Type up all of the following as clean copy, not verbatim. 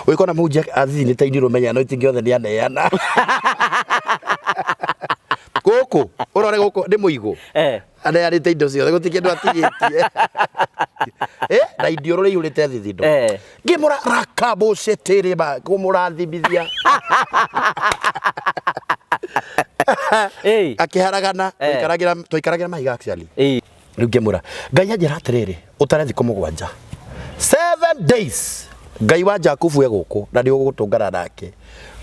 Ũgĩkona mũhunjia athinĩte iniro menya no itingĩ othe nĩ aneana. Gũkũ ũrore gũkũ nĩ mũigũ. Aneanĩte indo ciothe gũtirĩ kĩndũ atigĩtie. Eh, na indiũrũ rĩihũrĩte thithindo. Ngĩmũra rakabũcĩtĩrĩma kũmũrathimithia. Akĩharagana tũikaragĩra tũikaragĩra mahiga actually. Rĩu ngĩmwĩra Ngai anjĩra atĩrĩrĩ ũtare thikũ mũgwanja 7 days Ngai wa Jakubu e gũkũ na nĩ ũgũtũngana nake.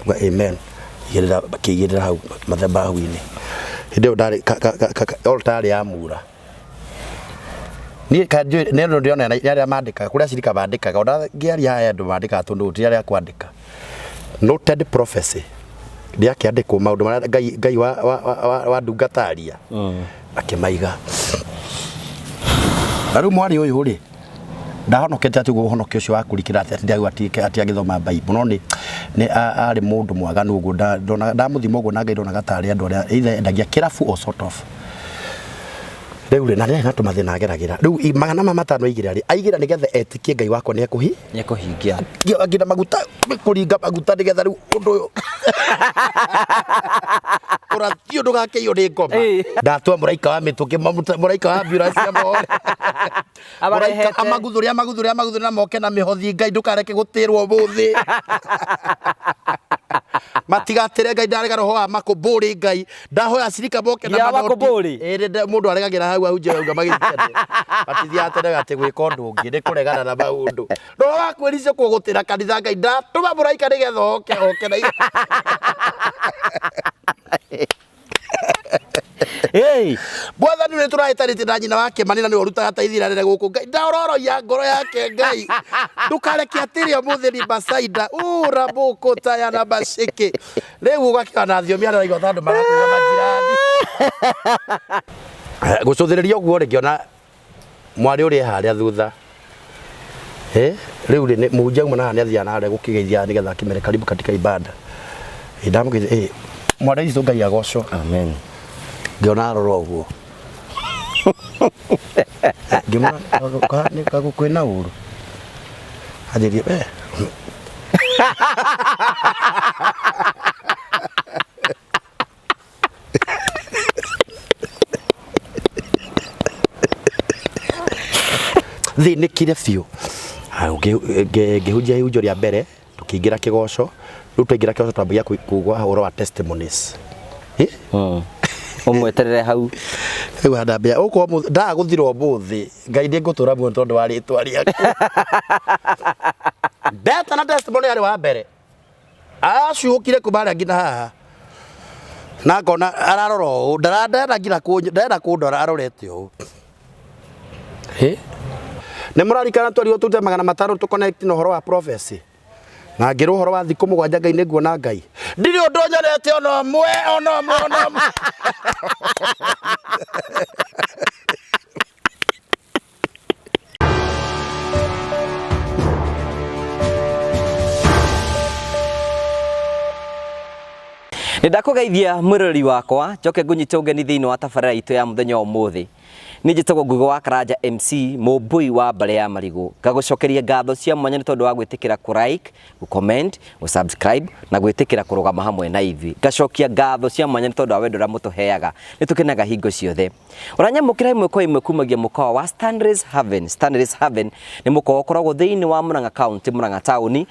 Nguga amen. Igĩrĩra akĩigĩrĩra hau madhabahu-inĩ. Hĩndĩ ĩyo ndarĩ altar yarĩ ya mura. Niĩ kanjũ nĩ ũndũ ndĩrona nĩ arĩa mandĩkaga kũrĩa acirika mandĩkaga ona ngĩaria haha andũ mandĩkaga tondũ ti arĩa kwandĩka. Noted prophecy ndĩakĩandĩkwo maũndũ marĩa Ngai, Ngai wa, wa, wa, wa ndungata aria akĩmaiga. Na rĩu mwarĩ ũyũ rĩ ndahonokete atĩ ũguo ũhonokio ũcio wa kũrikĩra atĩ atĩ atĩ atĩ agĩthoma Bible no nĩ nĩ arĩ mũndũ mwaganu ũguo ndamũthima ũguo na Ngai ndonaga tarĩ andũ arĩa either endagia kĩrabu or sort of rĩu rĩ na nĩ na tũmathĩna ageragĩra rĩu 500 aigĩra rĩ aigĩra nĩgetha etĩkie Ngai wakwa nĩ ekũhi Nĩekũhingia. Nginya maguta kũringa maguta nĩgetha rĩu ũndũ ũyũ ũrathi ũndũ gakĩiywo nĩ ngoma. Ndatua mũraika wa mĩtũkĩ mũraika wa ambulance ya mohore. Mũraika amaguthũre amaguthũre amaguthũre na moke na mĩhothi Ngai ndũkareke gũtĩrwo ũmũthĩ. Matigatĩre Ngai ndarega roho wa makũmbũrĩ Ngai ndahoya acirika moke na Nginya manoti. makũmbũrĩ? Ĩĩ, mũndũ aregagĩra hau ahunjia auga magĩthiĩ matithiaga tene atĩ gwĩka ũndũ ũngĩ nĩ kũregana na maũndũ roho wa kwĩricũkwo gũtĩra kanitha Ngai ndatũma mũraika nĩgetha oke oke na Hey! Mwathani nĩ tũrahĩtanĩtie na nyina wa Kĩmani na nĩwe ũrutaga taithira nene gũkũ Ngai ndaororoia ngoro yake Ngai ndũkareke atĩrĩ ũmũthĩ ni basaida ura mũkũtaya na macĩkĩ rĩu ũgakĩona na thiomi arĩa raigua ta andũ marakuga majirani. Gũcũthĩrĩria ũguo rĩ ngĩona mwarĩ ũrĩa e harĩa thutha. Eh, rĩu rĩ nĩ- mũhunjia auma na haha nĩ athiaga na harĩa gũkĩgeithia nĩgetha akĩmere karibu katika ibada. Ĩ ndamũgeithia ĩ mwarĩ witũ Ngai agocwo. Amen. Ngĩona arora ũguo. Ngĩmwĩra kago kwĩna ũru. Anjĩrie eh. Thĩnĩkire biũ. Ngĩhunjia ihunjio rĩa mbere tũkĩingĩra kĩgoco, rĩu twaingĩra kĩgoco twambagia kuga ũhoro wa testimonies. Ũmweterere hau. Rĩu handambia ũkwa ndaga gũthira ũmũthĩ Ngai nĩ ngũtũra muoyo tondũ wa rĩtwa rĩaku. Ndetana testimony yarĩ wa mbere. Acuhũkire kuma harĩa nginya haha. Na ngona ararora ũũ, ndarenda nginya ndarenda kũndora arorete ũũ. Hĩ? Nĩ mũrarikana twerirwo tũrute 500 tũ connect na ũhoro wa prophecy. Na ngĩrwo ũhoro wa thikũ mũgwanja Ngai nĩ nguona Ngai. Ndirĩ ũndũ nyonete ona ũmwe, ona ũmwe, ona ũmwe. Nĩ ndakũgeithia mwĩroreri wakwa njoke ngũnyite ũgeni thĩinĩ wa tabarĩra itũ ya mũthenya wa ũmũthĩ. Niĩ njĩtagwo Ngugi wa Karanja MC mũmbũi wa mbarĩ ya marigũ. Ngagũcokeria ngatho cia mwanya nĩ tondũ wa gwĩtĩkĩra kũ like, gũ comment, gũ subscribe na gwĩtĩkĩra kũrũgama hamwe na ithuĩ. Ngacokia ngatho cia mwanya nĩ tondũ wa wendo ũrĩa mũtũheaga. Nĩ tũkenaga hingo ciothe. Ũranyamũkĩra ĩmwe kwa ĩmwe kumagia mũkawa wa Stanley's Haven. Stanley's Haven nĩ mũkawa ũkoragwo thĩinĩ wa Murang'a County, Murang'a taũni,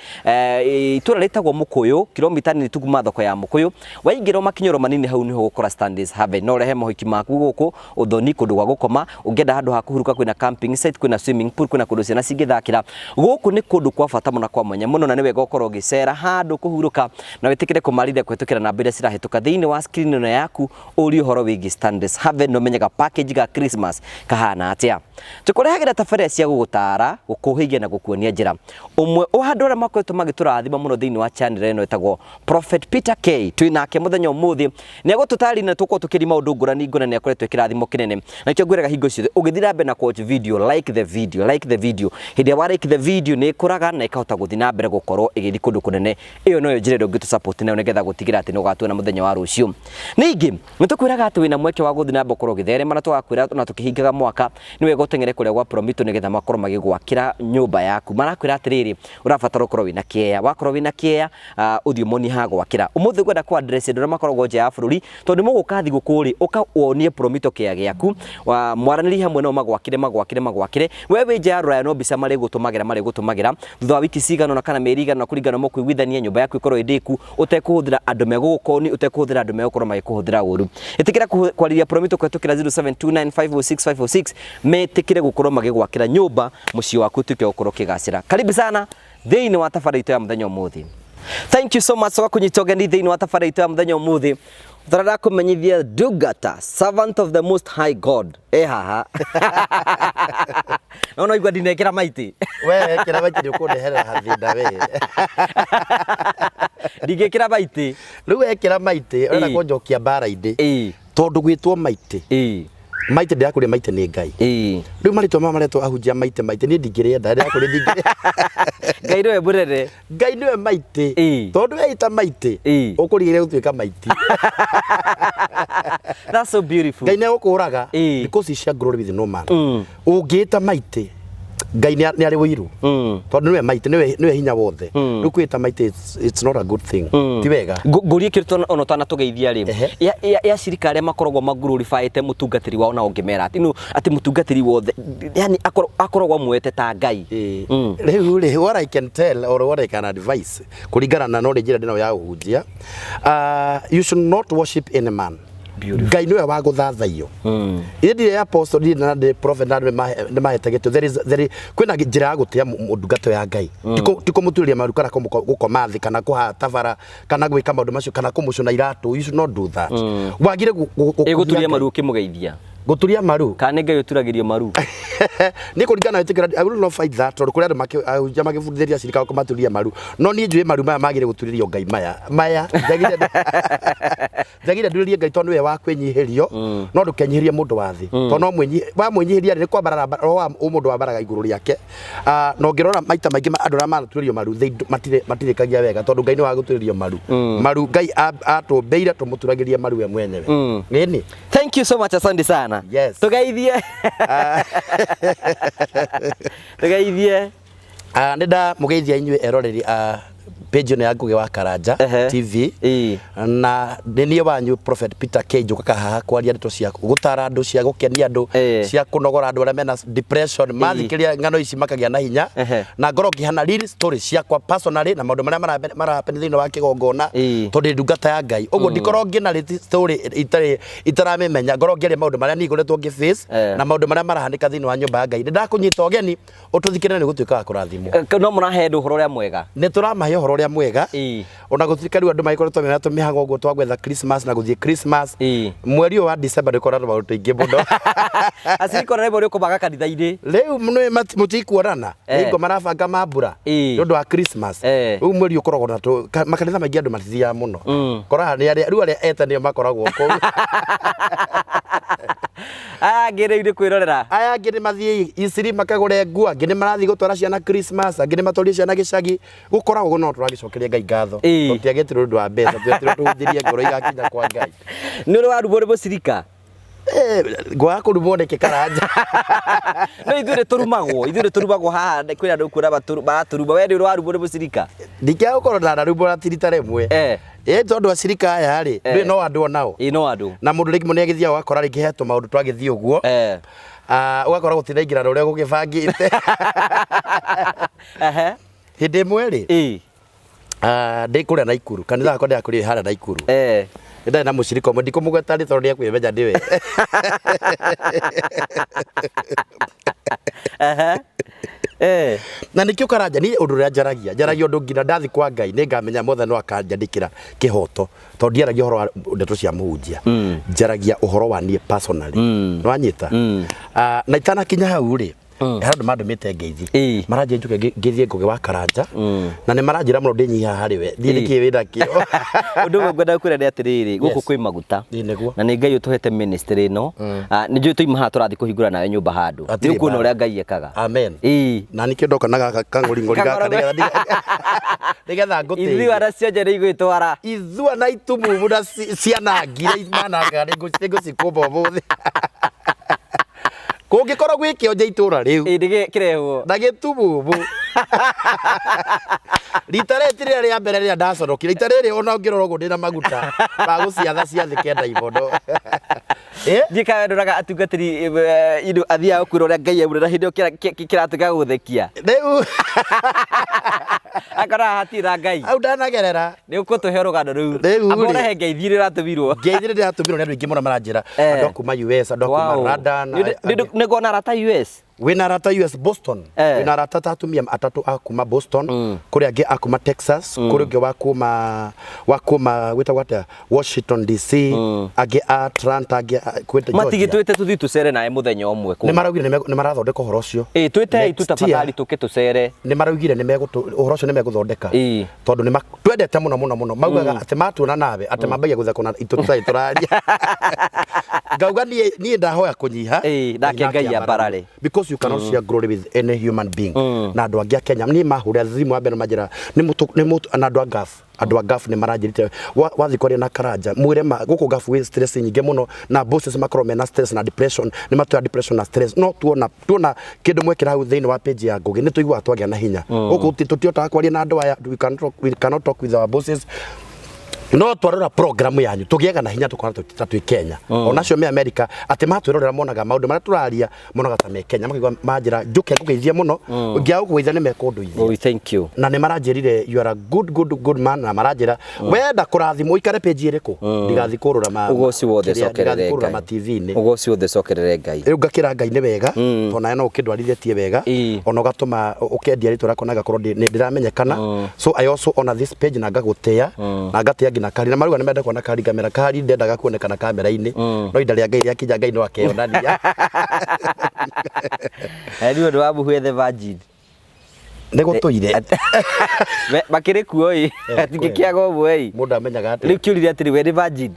itũra rĩtagwo Mũkũyũ, kilomita nini tu kuma thoko ya Mũkũyũ. Waingĩra o makinyũro manini hau nĩho ũgũkora Stanley's Haven. No ũrehe mohiki maku gũkũ, ũthoni, kũndũ gwa gũkoma, ũngĩenda handũ ha kũhurũka kwĩna camping site, kwĩna swimming pool, kwĩna kũndũ ciana cingĩthakĩra. Gũkũ nĩ kũndũ kwa bata mũno na kwa mwanya mũno na nĩ wega ũkorwo ũgĩcera handũ kũhurũka na wĩtĩkĩre kũmarithia kũhĩtũkĩra namba iria cirahĩtũka thĩinĩ wa screen ĩno yaku ũrie ũhoro wĩgiĩ Stanley's Haven na ũmenye ga package ga Christmas kahana atĩa. Tũkũrehagĩra tabarĩra cia gũgũtaara, gũkũhĩgia na gũkuonia njĩra. Ũmwe wa andũ arĩa makoretwo magĩtũrathima mũno thĩinĩ wa channel ĩno ĩtagwo Prophet Peter K. Twĩ nake mũthenya ũmũthĩ nĩ egũtũtarĩria na tũkorwo tũkĩria maũndũ ngũrani ngũrani akoretwo kĩrathimo kĩnene. Na nĩkĩo ngwĩraga Tũkwĩraga hingo ciothe ũgĩthiĩ na mbere na watch video, like the video, like the video. Hĩndĩ ĩrĩa wa like the video nĩ ĩkũraga na ĩkahota gũthiĩ na mbere gũkorwo ĩgĩthiĩ kũndũ kũnene. Ĩyo noyo njĩra ĩrĩa ũngĩtũ support nayo nĩgetha gũtigĩrĩra atĩ nĩ ũgatuona mũthenya wa rũciũ. Ningĩ nĩ tũkwĩraga atĩ wĩna mweke wa gũthiĩ na mbere gũkorwo ũgĩtherema na tũgakwĩra ona tũkĩhingaga mwaka nĩ wega ũteng'ere kũrĩa gwa Promito nĩgetha makorwo magĩgwakĩra nyũmba yaku. Marakwĩra atĩrĩrĩ, ũrabatara ũkorwo wĩna kĩea, wakorwo wĩna kĩea ũthiĩ ũmonie ha gwakĩra. Ũmũthĩ ngwenda kũ address andũ arĩa makoragwo nja ya bũrũri tondũ mũgũka thigũkũ rĩ, ũka wonie Promito kĩea gĩaku, mwaranĩrie hamwe nao magwakĩre magwakĩre magwakĩre. We wĩ nja ya rũraya no mbica marĩgũtũmagĩra marĩgũtũmagĩra thutha wa wiki cigana ũna kana mĩeri igana ũna kũringana na mũkũiguithania, nyũmba yaku ĩkorwo ĩ ndĩku ũtekũhũthĩra andũ megũgũkoni, ũtekũhũthĩra andũ megũkorwo magĩkũhũthĩra ũru. Ĩtĩkĩra kwarĩria Promito kũhetũkĩra 0729506506 metĩkĩre gũkorwo magĩgwakĩra nyũmba mũciĩ waku ũtuĩke wa gũkorwo ũkĩgacĩra. Karibu sana thĩinĩ wa tabarĩra itũ ya mũthenya ũmũthĩ. Thank you so much wa kũnyita ũgeni thĩinĩ wa tabarĩra itũ ya mũthenya ũmũthĩ. Tũrenda kũmenyithia ndungata, servant of the most high God e haha. No no igua ndinekĩra maitĩ. We wekĩra maitĩ nĩ ũkũndeherera hathĩna we. Ndingĩkĩra maitĩ. Rĩu wekĩra maitĩ ũrenda kũnjokia mbara-inĩ. Tondũ gwĩtwo maitĩ. Maitĩ ndĩrakũria maitĩ nĩ Ngai. Rĩu marĩtwa maya maretwo ahunjia maitĩ maitĩ niĩ ndingĩrĩenda ndĩrakũria ndingĩrĩenda. Ngai nĩwe mũnene. Ngai nĩwe maitĩ. Tondũ weita maitĩ ũkũrigĩrĩria gũtuĩka maiti. That's so beautiful. Ngai nĩegũkũraga because he share glory with no man. Ũngĩĩta maitĩ Ngai nĩ arĩ ũiru tondũ nĩwe maitĩ nĩwe hinya wothe. Rĩu kwĩta maitĩ it's not a good thing. Ti wega. Ngũrie kĩndũ ona ũtanatũgeithia rĩ, ya cirika arĩa makoragwo maglorifyĩte mũtungatĩri wao na ũngĩmera atĩ atĩ mũtungatĩri wothe yani akoragwo amuoete ta Ngai. Rĩu rĩ, what I can tell or what I can advise kũringana na knowledge ĩrĩa ndĩnayo ya ũhunjia, you should not worship any man. Ngai nĩwe wa gũthathaiyo. Ĩ ndirĩ apostle, ndirĩ na ndĩ prophet na nĩ mahete gĩtĩo. There is there kwĩna njĩra ya gũtĩa ndungata ya Ngai. Ti kũmũturĩria maru kana gũkoma thĩ kana kũhata bara kana gwĩka maũndũ macio kana kũmũcũna iratũ. You should not do that. Wagire gũturia maru ũkĩmũgeithia. Gũturia maru. Kana nĩ Ngai ũturagĩrio maru? Nĩ kũringana na wĩtĩkio, I will not fight that tondũ kũrĩ andũ ahunjia magĩbundithĩria acirika kũmaturia maru. No niĩ njũĩ maru maya magĩrĩire gũturĩrio Ngai maya. Maya njagĩrĩire njagĩrĩire ndurĩrie Ngai tondũ nĩwe wa kwĩnyihĩrio no ndũkenyihĩrie mũndũ wa thĩ tondũ no wamwĩnyihĩria rĩ, nĩ kwambarara roho wa ũmũndũ wambaraga igũrũ rĩake. Na ũngĩrora maita maingĩ andũ arĩa manatuĩrio maru matirĩkagia wega tondũ Ngai nĩ wa gũtuĩrio maru. Maru Ngai atũmbĩire tũmũturagĩrie maru we mwenyewe. Ĩni. Thank you so much, asante sana. Yes. Tugeithie. Tugeithie. Nĩ ndamũgeithia inyuĩ eroreri a page ĩno ya Ngũgĩ wa Karanja TV. Na nĩ niĩ wanyu Prophet Peter K njũkaga haha kwaria ndeto cia gũtara andũ, cia gũkenia andũ, cia kũnogora andũ arĩa mena depression. Mathikĩrĩria ng'ano ici makagĩa na hinya. Na ngorwo ngĩhana real story ciakwa personally na maũndũ marĩa marahappen thĩinĩ wa kĩgongona tondũ ndĩ ndungata ya Ngai. Ũguo ndikorwo ngĩ narrate story itarĩ itaramĩmenya, ngorwo ngĩaria maũndũ marĩa niĩ ngoretwo ngĩ face na maũndũ marĩa marahanĩka thĩinĩ wa nyũmba ya Ngai. Nĩ ndakũnyita ũgeni ũtũthikĩrĩre nĩ gũtuĩka wa kũrathimwo. No mũrahe andũ ũhoro ũrĩa mwega. Nĩ tũramahe ũhoro ũrĩa mwega. Ona gũtuĩka rĩu andũ magĩkoretwo mena tũmĩhango ũguo twa gwetha Christmas na gũthiĩ Christmas. Mweri ũyũ wa December nĩ ũkoragwo na maũndũ maingĩ mũno. Acirika ona rĩmwe nĩ ũkomaga kanitha-inĩ. Rĩu mũtikuonana. Hingo marabanga mambura nĩ ũndũ wa Christmas. Rĩu mweri ũkoragwo na makanitha maingĩ andũ matithiaga mũno. Koraga nĩ arĩa rĩu arĩa ete nĩo makoragwo kũu. Aya angĩ rĩu nĩ kwĩrorera. Aya angĩ nĩ mathiĩ Isiri makagũre nguo, angĩ nĩ marathiĩ gũtwara ciana Christmas, angĩ nĩ matwarire ciana gĩcagi. Gũkoragwo ũguo no tũragĩcokeria Ngai ngatho. Tũtiagĩtirwo nĩ ũndũ wa mbeca, twetirwo tũhunjĩrie ngoro igakinya kwa Ngai. Nĩ ũrĩ warumwo nĩ mũcirika? Ngwaga kũrumwo nĩkĩ Karanja? No ithuĩ nĩ tũrumagwo, ithuĩ nĩ tũrumagwo haha kwĩna andũ kuona maratũruma. We nĩ ũrĩ warumwo nĩ mũcirika? Ndingĩaga gũkorwo ndanarumwo na ti rita rĩmwe. Ĩ tondũ acirika aya rĩ, ndũĩ no andũ onao. Ĩ no andũ. Na mũndũ rĩngĩ nĩ agĩthiaga ũgakora rĩngĩ he tũmaũndũ twagĩthiĩ ũguo. Ũgakora gũtinaingĩrana ũrĩa gũgĩbangĩte. Hĩndĩ ĩmwe rĩ, ndĩ kũrĩa Naikuru, kanitha wakwa ndĩrakũrire harĩa Naikuru. Nĩ ndarĩ na mũcirika ũmwe, ndikũmũgweta rĩ tondũ nĩ ekwĩmenya nĩwe. Na nĩkĩo Karanja, niĩ ũndũ ũrĩa njaragia, njaragia ũndũ nginya ndathiĩ kwa Ngai nĩ ngamenya Mwathani no akanjandĩkĩra kĩhoto, tondũ ndiaragia ũhoro wa ndeto cia mũhunjia, njaragia ũhoro wa niĩ personally. Nĩwanyita? Na itanakinya hau rĩ, He andũ mandũmĩte ngeithi. Ĩĩ. Maranjĩra njũke ngĩthiĩ Ngũgĩ wa Karanja. Na nĩ maranjĩra mũno ndĩnyiha harĩ we. Thiĩ nĩkĩĩ wĩna kĩo. Ũndũ ũmwe ngwenda kwĩra nĩ atĩrĩrĩ, gũkũ Yes. kwĩ maguta. Ĩĩ, nĩguo. Na nĩ Ngai ũtũhete ministry ĩno. Ah, nĩ njũĩ tũima haha tũrathiĩ kũhingũra nawe nyũmba handũ. Hatirĩ Nĩ ũkuona mbara. ũrĩa Ngai ekaga. Amen. Ĩĩ. Na nikĩo ndoka na gaka kang'ũring'ũri gaka Kang'ũra- nĩgetha ngũtĩithie. Ithua na cionje nĩ igwĩtwara. Ithua na itumumu na ciana ngire manangaga nĩngũcikũmba ũmũthĩ. Kũngĩkorwo gwĩ kĩonje itũra rĩu Ĩĩ nĩ kĩrehwo. na gĩtumumu rita rĩrĩ ti rĩrĩa rĩa mbere rĩrĩa ndaconokire rita rĩrĩ ona ũngĩrora ũguo ndĩna maguta ma gũciatha ciathĩ kenda ibondo. Eh? Ndiĩ kana ndoraga atungatĩri indo athiaga kwĩra ũrĩa Ngai aumĩra na hĩndĩ ĩyo kĩratuĩka gũthekia. Rĩu Akora hatirĩ na Ngai. hau ndanagerera Nĩ ũkũtũhe rũgano rũu. Rĩu Amba rĩ. ũrehe ngeithi iria ũratũmirwo. Ngeithi rĩrĩa ndĩratũmirwo nĩ andũ aingĩ mũno maranjĩra Eh. andũ a kuma US andũ a kuma Wow. London Nĩ ngona arata US. Wĩna arata US Boston. Eh. Wĩna arata ta atumia atatũ a kuma Boston, kũrĩ angĩ a kuma Texas, kũrĩ ũngĩ wa kuma gwĩtagwo atĩa Washington DC, angĩ a Atlanta, angĩ a kwĩta Georgia. Matigĩtwĩte tũthiĩ tũcere nawe mũthenya ũmwe kũu. Nĩ maraugire nĩ marathondeka ũhoro ũcio. Ĩĩ twĩtei Next tu tafadhali year, tũke tũcere. Nĩ maraugire nĩ megũtũ ũhoro ũcio nĩ megũthondeka. Ĩĩ. Tondũ nĩ twendete mũno mũno mũno maugaga atĩ matuona nawe atĩ mambagia gũtheka ona itũ tũtarĩ tũraria. Ngauga niĩ niĩ ndahoya kũnyiha. Ĩĩ, nake Ngai ambarare. Because you cannot share glory with any human being. Na andũ angĩ a Kenya niĩ mahũrĩra thimũ wa mbere manjĩra nĩ mũtũ nĩ mũtũ na andũ a Gulf andũ a Gulf nĩ maranjĩrĩte wathiĩ kwaria na Karanja mwĩre ma gũkũ Gulf gwĩ stress nyingĩ mũno na bosses makorwo mena stress na depression nĩ matũra depression na stress no tuona tuona kĩndũ mwekĩra hau thĩinĩ wa page ya Ngũgĩ nĩ tũiguaga twagĩa na hinya gũkũ tũtihotaga kwaria na andũ aya we cannot talk with our bosses no twarora program yanyu tũgĩaga na hinya tũkona ta twĩ Kenya onacio me America atĩ matwĩrorera monaga maũndũ marĩa tũraria monaga ta me Kenya makaigua manjĩra njũke ngũgeithie mũno ngĩaga gũkũgeithia nĩ mekũndũithia. Oh, thank you. Na nĩ maranjĩrire you are a good good good man na maranjĩra wenda kũrathimwo ũikare page ĩrĩkũ ndigathiĩ kũrũra ma Ũgoci wothe kĩrĩa, cokerere ndigathiĩ kũrũra Ngai. ma TV-inĩ. Ũgoci wothe cokerere Ngai. Rĩu ngakĩra Ngai nĩ wega tondũ nawe no ũkĩndwarithĩtie wega Ĩĩ. ona ũgatũma ũkendia rĩtwa rĩakwa na ngakorwo nĩ ndĩramenyekana. So I also honor this page na ngagũtĩa na ngatĩa nginya Kari na marauga nĩ menda kuona Kari ngamera Kari ndendaga kuonekana kamera-inĩ no ihinda rĩa Ngai rĩakinya Ngai no akeyonania. Nĩ ũndũ wa mũhuethe virgin. Nĩ gũtũire. Makĩrĩ kuo ĩ atingĩkĩaga ũmwe ĩ. Mũndũ amenyaga atĩa? Rĩu kĩũria atĩrĩ we nĩ virgin.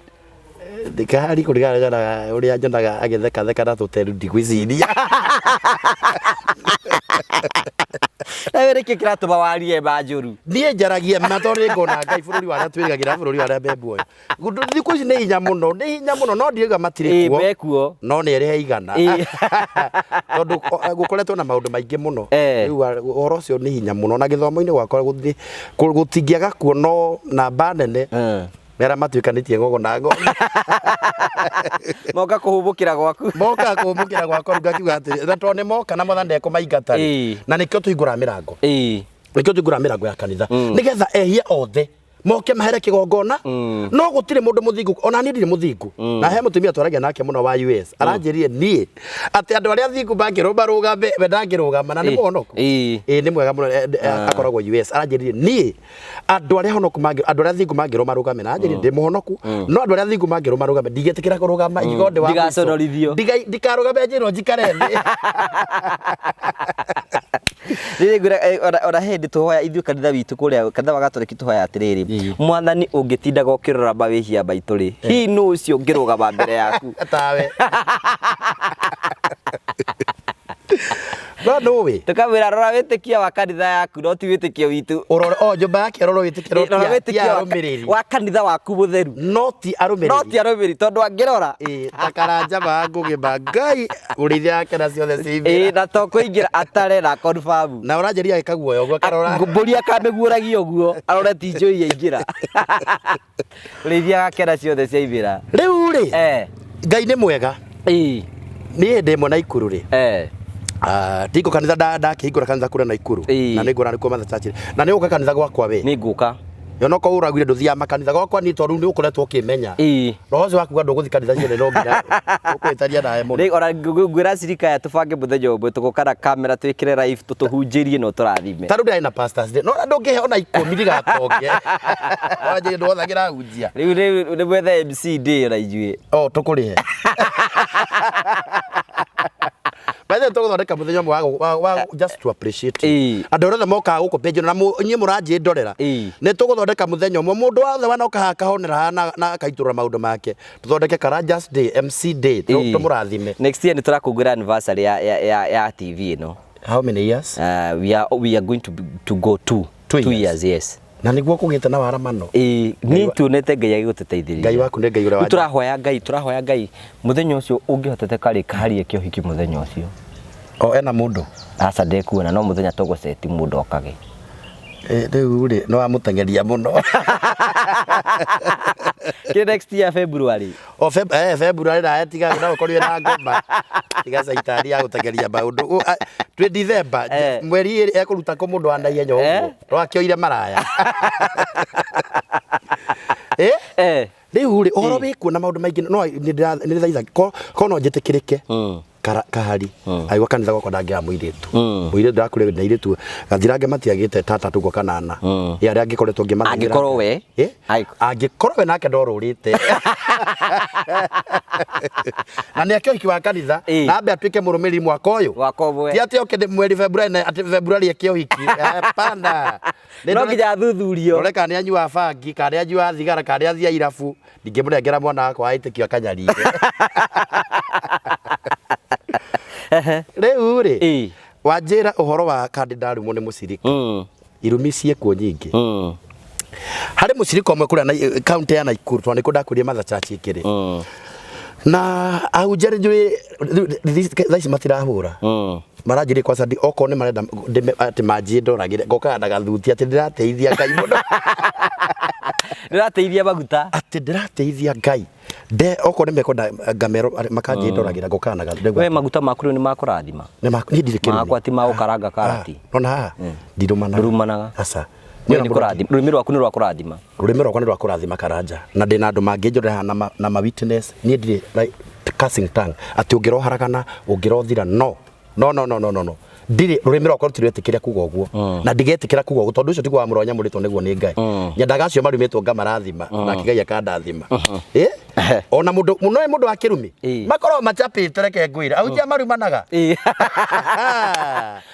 Kahari kũringana na ũrĩa nyonaga agĩthekatheka na tũteru ndigwĩciria. Na we nĩkĩ kĩratũma warie ma njũru? Niĩ njaragia ma tondũ nĩ ngona Ngai bũrũri wa arĩa twĩrĩgagĩra bũrũri wa arĩa me muoyo. Thikũ ici nĩ hinya mũno nĩ hinya mũno no ndiauga matirĩ Ĩĩ kuo. mekuo. No nĩ erĩ he igana. Ĩĩ. Tondũ gũkoretwo na maũndũ maingĩ mũno. Eh. Rĩu ũhoro ũcio nĩ hinya mũno na gĩthomo-inĩ gwakwa gũtingĩaga kuo no namba nene. Nĩ arĩa matuĩkanĩtie ng'ong'o na ng'ong'o. Moka kũhũmũkĩra gwaku. Moka kũhũmũkĩra gwakwa rĩu ngakiuga atĩrĩ na tondũ nĩ moka na mwathani ndekũmaingata rĩ. Ĩĩ. Na nĩkĩo tũhingũraga mĩrango. Ĩĩ. Nĩkĩo tũhingũraga mĩrango ya kanitha nĩgetha ehia othe moke mahere kĩgongona no gũtirĩ mũndũ mũthingu ona niĩ ndirĩ mũthingu na he mũtumia twaragia nake mũno wa US aranjĩrire niĩ atĩ andũ arĩa athingu mangĩrũma rũgame we ndangĩrũgama na nĩ Ĩĩ. mũhonoku. Ĩĩ. Ĩĩ nĩ mwega mũno akoragwo US aranjĩrire niĩ andũ arĩa honoku mangĩ andũ arĩa athingu mangĩrũma rũgame na anjĩrire ndĩ mũhonoku no andũ arĩa athingu mangĩrũma rũgame ndingĩtĩkĩra kũrũgama ingĩkorwo ndĩ wa mũico. Ndigaconorithio. Ndikarũgame njĩrwo njikare thĩ. Rĩrĩ ngwĩra ona hĩndĩ tũhoya ithuĩ kanitha witũ kũrĩa kanitha wa Gatoreki tũhoya atĩrĩrĩ Ĩĩ. mwathani ũngĩtindaga ũkĩrora mawĩhia maitũ rĩ hihi nũ ũcio ũngĩrũgama mbere yaku? Tawe no nũĩ Tũkamwĩra rora wĩtĩkio wa kanitha yaku no ti wĩtĩkio witũ. Ũrore o nyũmba yake ũrore wĩtĩkio no Rora ti wĩtĩkio arũmĩrĩri. wa kanitha waku mũtheru. No ti arũmĩrĩri. No ti arũmĩrĩri tondũ angĩrora. Ĩĩ ta Karanja ma Ngũgĩ ma Ngai ũrĩithia yake na ciothe Ĩĩ ciimĩra. na to kũingĩra atare na confirm. Na ũranjĩria agĩkaguoya ũguo akarora. Mbũri akamĩguũragia ũguo arore ti njũi yaingĩra. Ũrĩithia wake na ciothe ciaimĩra. Rĩu rĩ Eh. Ngai nĩ mwega. Ĩĩ. Niĩ ndĩ ĩmwe Naikuru rĩ. Eh. Ndingo kanitha ndakĩhingũra kanitha kũrĩa Naikuru. Ĩĩ. Na nĩngũra nĩkuo Mother Church. Na nĩ ũka kanitha gwakwa we. Nĩ ngũka. Ona okorwo ũraugire ndũthiaga makanitha gwakwa niĩ tondũ rĩu nĩ ũkoretwo ũkĩmenya. Ĩĩ. Roho ũcio wa kuga ndũgũthiĩ kanitha ciothe no nginya ũkwĩtaria nawe mũno. Rĩu ona ngwĩra cirika aya tũbange mũthenya ũmwe tũgoka na kamera twĩkĩre live tũtũhunjĩrie na ũtũrathime. Ta rĩu ndĩrarĩ na pastors day. No ona ndũngĩhe ona ikũmi ndigatonge. Wanjĩrire ndwothagĩra hunjia. Rĩu rĩu nĩ mwethe MC day ona inyuĩ. O tũkũrĩhe. By the way, tũgũthondeka mũthenya ũmwe wa just to appreciate you. Andũ arĩa othe mokaga gũkũ page ĩno na inyuĩ mũranjĩndorera. Nĩ tũgũthondeka mũthenya ũmwe mũndũ wothe wanoka haha akahonera haha na akaitũrũra maũndũ make. Tũthondeke Karanjas Day, MC Day, tũmũrathime. Next year nĩ tũrakũngũĩra anniversary ya TV ĩno. How many years? We are going to go two. 2 2 years. years, yes. Na nĩguo kũgĩte na waramano. Ĩĩ, nĩ tuonete Ngai agĩgũtũteithĩrĩria. Ngai waku nĩ Ngai ũrĩa Rĩu tũrahoya Ngai mũthenya ũcio ũngĩhotete karĩ kaharie kĩohiki mũthenya ũcio. O ena mũndũ. Aca, ndekuona, no mũthenya tũgũceti mũndũ okage. Rĩu rĩ nĩ wamũteng'eria mũno. Kĩ next year February. O February nawe tiga no ũkorirwe na ngoma. Tiga caitani ya gũteng'eria maũndũ. Twĩ December mweri ĩrĩ ekũruta kũ mũndũ wa naihenya ũguo. Rwakĩoire maraya. Rĩu rĩ ũhoro wĩkuo na maũndũ maingĩ no nĩ ndĩrathaitha ko no njĩtĩkĩrĩke. Kahari aigua kanitha gwakwa ndangĩaga mũirĩtu. Mũirĩtu ndakũrĩ na airĩtu gathirange matiagĩte tata tuguo kanana. Ĩ arĩa angĩkoretwo ngĩmathithĩra. Angĩkorwo we. Angĩkorwo we nake ndorũrĩte na nĩ ake ũhiki wa kanitha na ambe atuĩke mũrũmĩrĩri mwaka ũyũ. Mwaka ũmwe. Ti atĩ oke mweri February na atĩ February eke ũhiki. Hapana. No nginya athuthurio. Ndore kana nĩ anyuaga bangi, kana nĩ anyuaga thigara, kana nĩ athiaga irabu, ndingĩmũnengera mwana wakwa wa ĩtĩkio akanyarire. Rĩu rĩ, wanjĩra ũhoro wa kandi ndarumwo nĩ mũcirika. Irumi ciĩkuo nyingĩ. Harĩ mũcirika ũmwe kũrĩa kaunti ya Nakuru, tondũ nĩkuo ndakũrire Mother Church ĩkĩrĩ. Na ahunjia nĩ njũĩ thaa ici matirahũra. Maranjĩrire kwanza okorwo nĩ marenda atĩ manjie ndoragĩre ngokaga na gathuti atĩ ndĩrateithia Ngai mũno. Ndĩrateithia maguta. Atĩ ndĩrateithia Ngai. Nde okorwo nĩ mekwenda ngamero makanjie ndoragĩra ngokaga na gathuti. We maguta maku rĩu nĩ makũrathima. Nĩ niĩ ndirĩ kĩrumi. Makwa ti ma gũkaranga karati. Nona haha ndirumanaga. Ndũrumanaga. Aca. We nĩ kũrathima. Rũrĩmĩ rwaku nĩ rwa kũrathima. Rũrĩmĩ rwakwa nĩ rwa kũrathima Karanja na ndĩna andũ mangĩnjorera haha na ma witness. Niĩ ndirĩ like cursing tongue atĩ ũngĩroharagana ũngĩrothira, no no no no no no no, ndirĩ. Rũrĩmĩ rwakwa rũtirĩtĩkĩria kuga ũguo na ndigetĩkĩra kuga ũguo tondũ ũcio tiguo wa mũrũ wa nyamũrĩtwo nĩguo nĩ Ngai. Nyendaga acio marumĩtwo ngamarathima nake Ngai akandathima. Ona mũndũ no mũndũ wa kĩrumi makoragwo macapĩte, reke ngwĩre ahunjia marumanaga.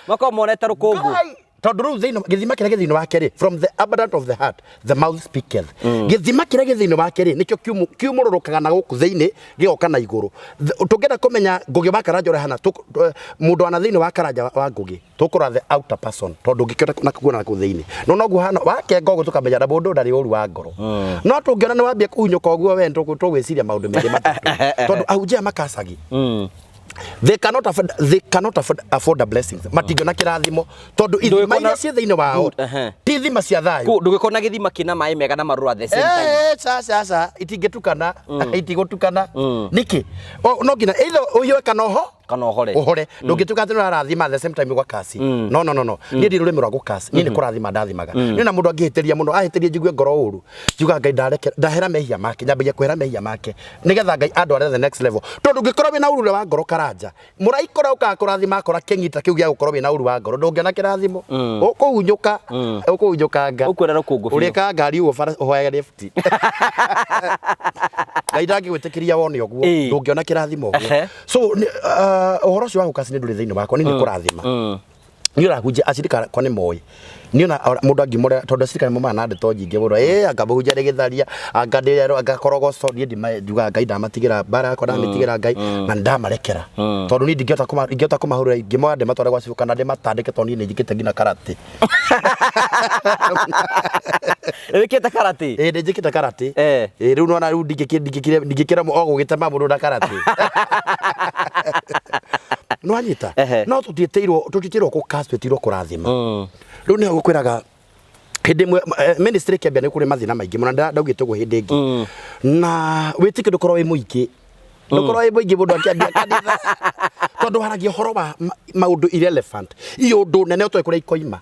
Makorwo monete rũkũngũ. Ngai, tondũ rĩu thĩinĩ gĩthima kĩrĩa gĩ thĩinĩ wake rĩ, from the abundance of the heart the mouth speaketh. Gĩthima kĩrĩa gĩ thĩinĩ wake rĩ, nĩkĩo kiumũrũrũkaga na gũkũ thĩinĩ gĩgoka na igũrũ. Tũngĩenda kũmenya Ngũgĩ wa Karanja ũrĩa hana, mũndũ wana thĩinĩ wa Karanja wa Ngũgĩ, tũkũrora the outer person tondũ ũngĩkĩona na kuona na kũu thĩinĩ no noguo hana wakenga ũguo tũkamenya na mũndũ ndarĩ ũru wa ngoro. No tũngĩona nĩ wambia kũhunyũka ũguo we tũgwĩciria maũndũ merĩ matatũ tondũ ahunjia makacagi, they cannot afford a blessings. Matingĩona kĩrathimo tondũ ithima iria ciĩ thĩinĩ wao Good, ehe. ti ithima cia thayũ. Ndũgĩkorwo na gĩthima kĩna maĩ mega na marũrũ at the same time. Ca ca ca, itingĩtukana, itigũtukana. Nĩkĩ? No nginya either ũhiũe kana ũho kana ũhore. Ũhore. Ndũngĩtuĩka atĩ nĩũrarathima at the same time ũgakasi. No no no no, niĩ ndi rũrĩmĩ rwa gũkasi, niĩ nĩ kũrathima ndathimaga. Niĩ na mũndũ angĩhĩtĩria mũno, ahĩtĩrie njigue ngoro ũru, njugaga Ngai ndarekera, ndahera mehia make, nyambagia kwĩhera mehia make nĩgetha Ngai andware the next level, tondũ ũngĩkorwo wĩna ũru ũrĩa wa ngoro Karanja, mũraika ũrĩa ũkaga kũrathima akora kĩng'ita kĩu gĩa gũkorwo wĩna ũru wa ngoro, ndũngĩona kĩrathimo, ũkũhunyũka, ũkũhunyũkanga. Ũkuona rũkũngũ biũ. Ũrĩkaga ngari ũguo bara ũhoyage lift, Ngai ndangĩgwĩtĩkĩria wone ũguo. Ndũngĩona kĩrathimo ũguo. So ũhoro ũcio wa gũkasi nĩ ndũrĩ thĩinĩ wakwa, niĩ nĩ kũrathima. Niĩ ũrahunjia acirika akwa nĩ moĩ niĩ ona mũndũ angimũrera tondũ acirika nĩ maumaga na ndeto nyingĩ mũno, ĩ anga mũhunjia nĩ gĩtharia, anga ndĩ anga korogoco. Niĩ njugaga Ngai ndamatigĩra mbara yakwa, ndamĩtigĩra Ngai na nĩ ndamarekera tondũ niĩ ndingĩhota ingĩhota kũmahũrĩra, ingĩmoya ndĩmatware gwa cibũ kana ndĩmatandĩke tondũ niĩ nĩ njĩkĩte nginya karate. Wĩkĩte karate? Ĩ, nĩ njĩkĩte karate. Ĩ, rĩu nona rĩu ndingĩkĩra o gũgĩtema mũndũ na karate nĩwanyita. No tũtiĩtĩirwo gũcurse, twĩtĩirwo kũrathima. Rĩu nĩho gũkwĩraga hĩndĩ ĩmwe ministry ĩkĩambia nĩ kũrĩ mathĩna maingĩ mũno na ndaugĩte ũguo hĩndĩ ĩngĩ na wĩtĩkio ndũkorwo wĩ mũingĩ, ndũkorwo wĩ mũingĩ mũndũ akĩambia kanitha tondũ waragia ũhoro wa maũndũ irrelevant, iũndũ nene ũtoĩ kũrĩa ikoima,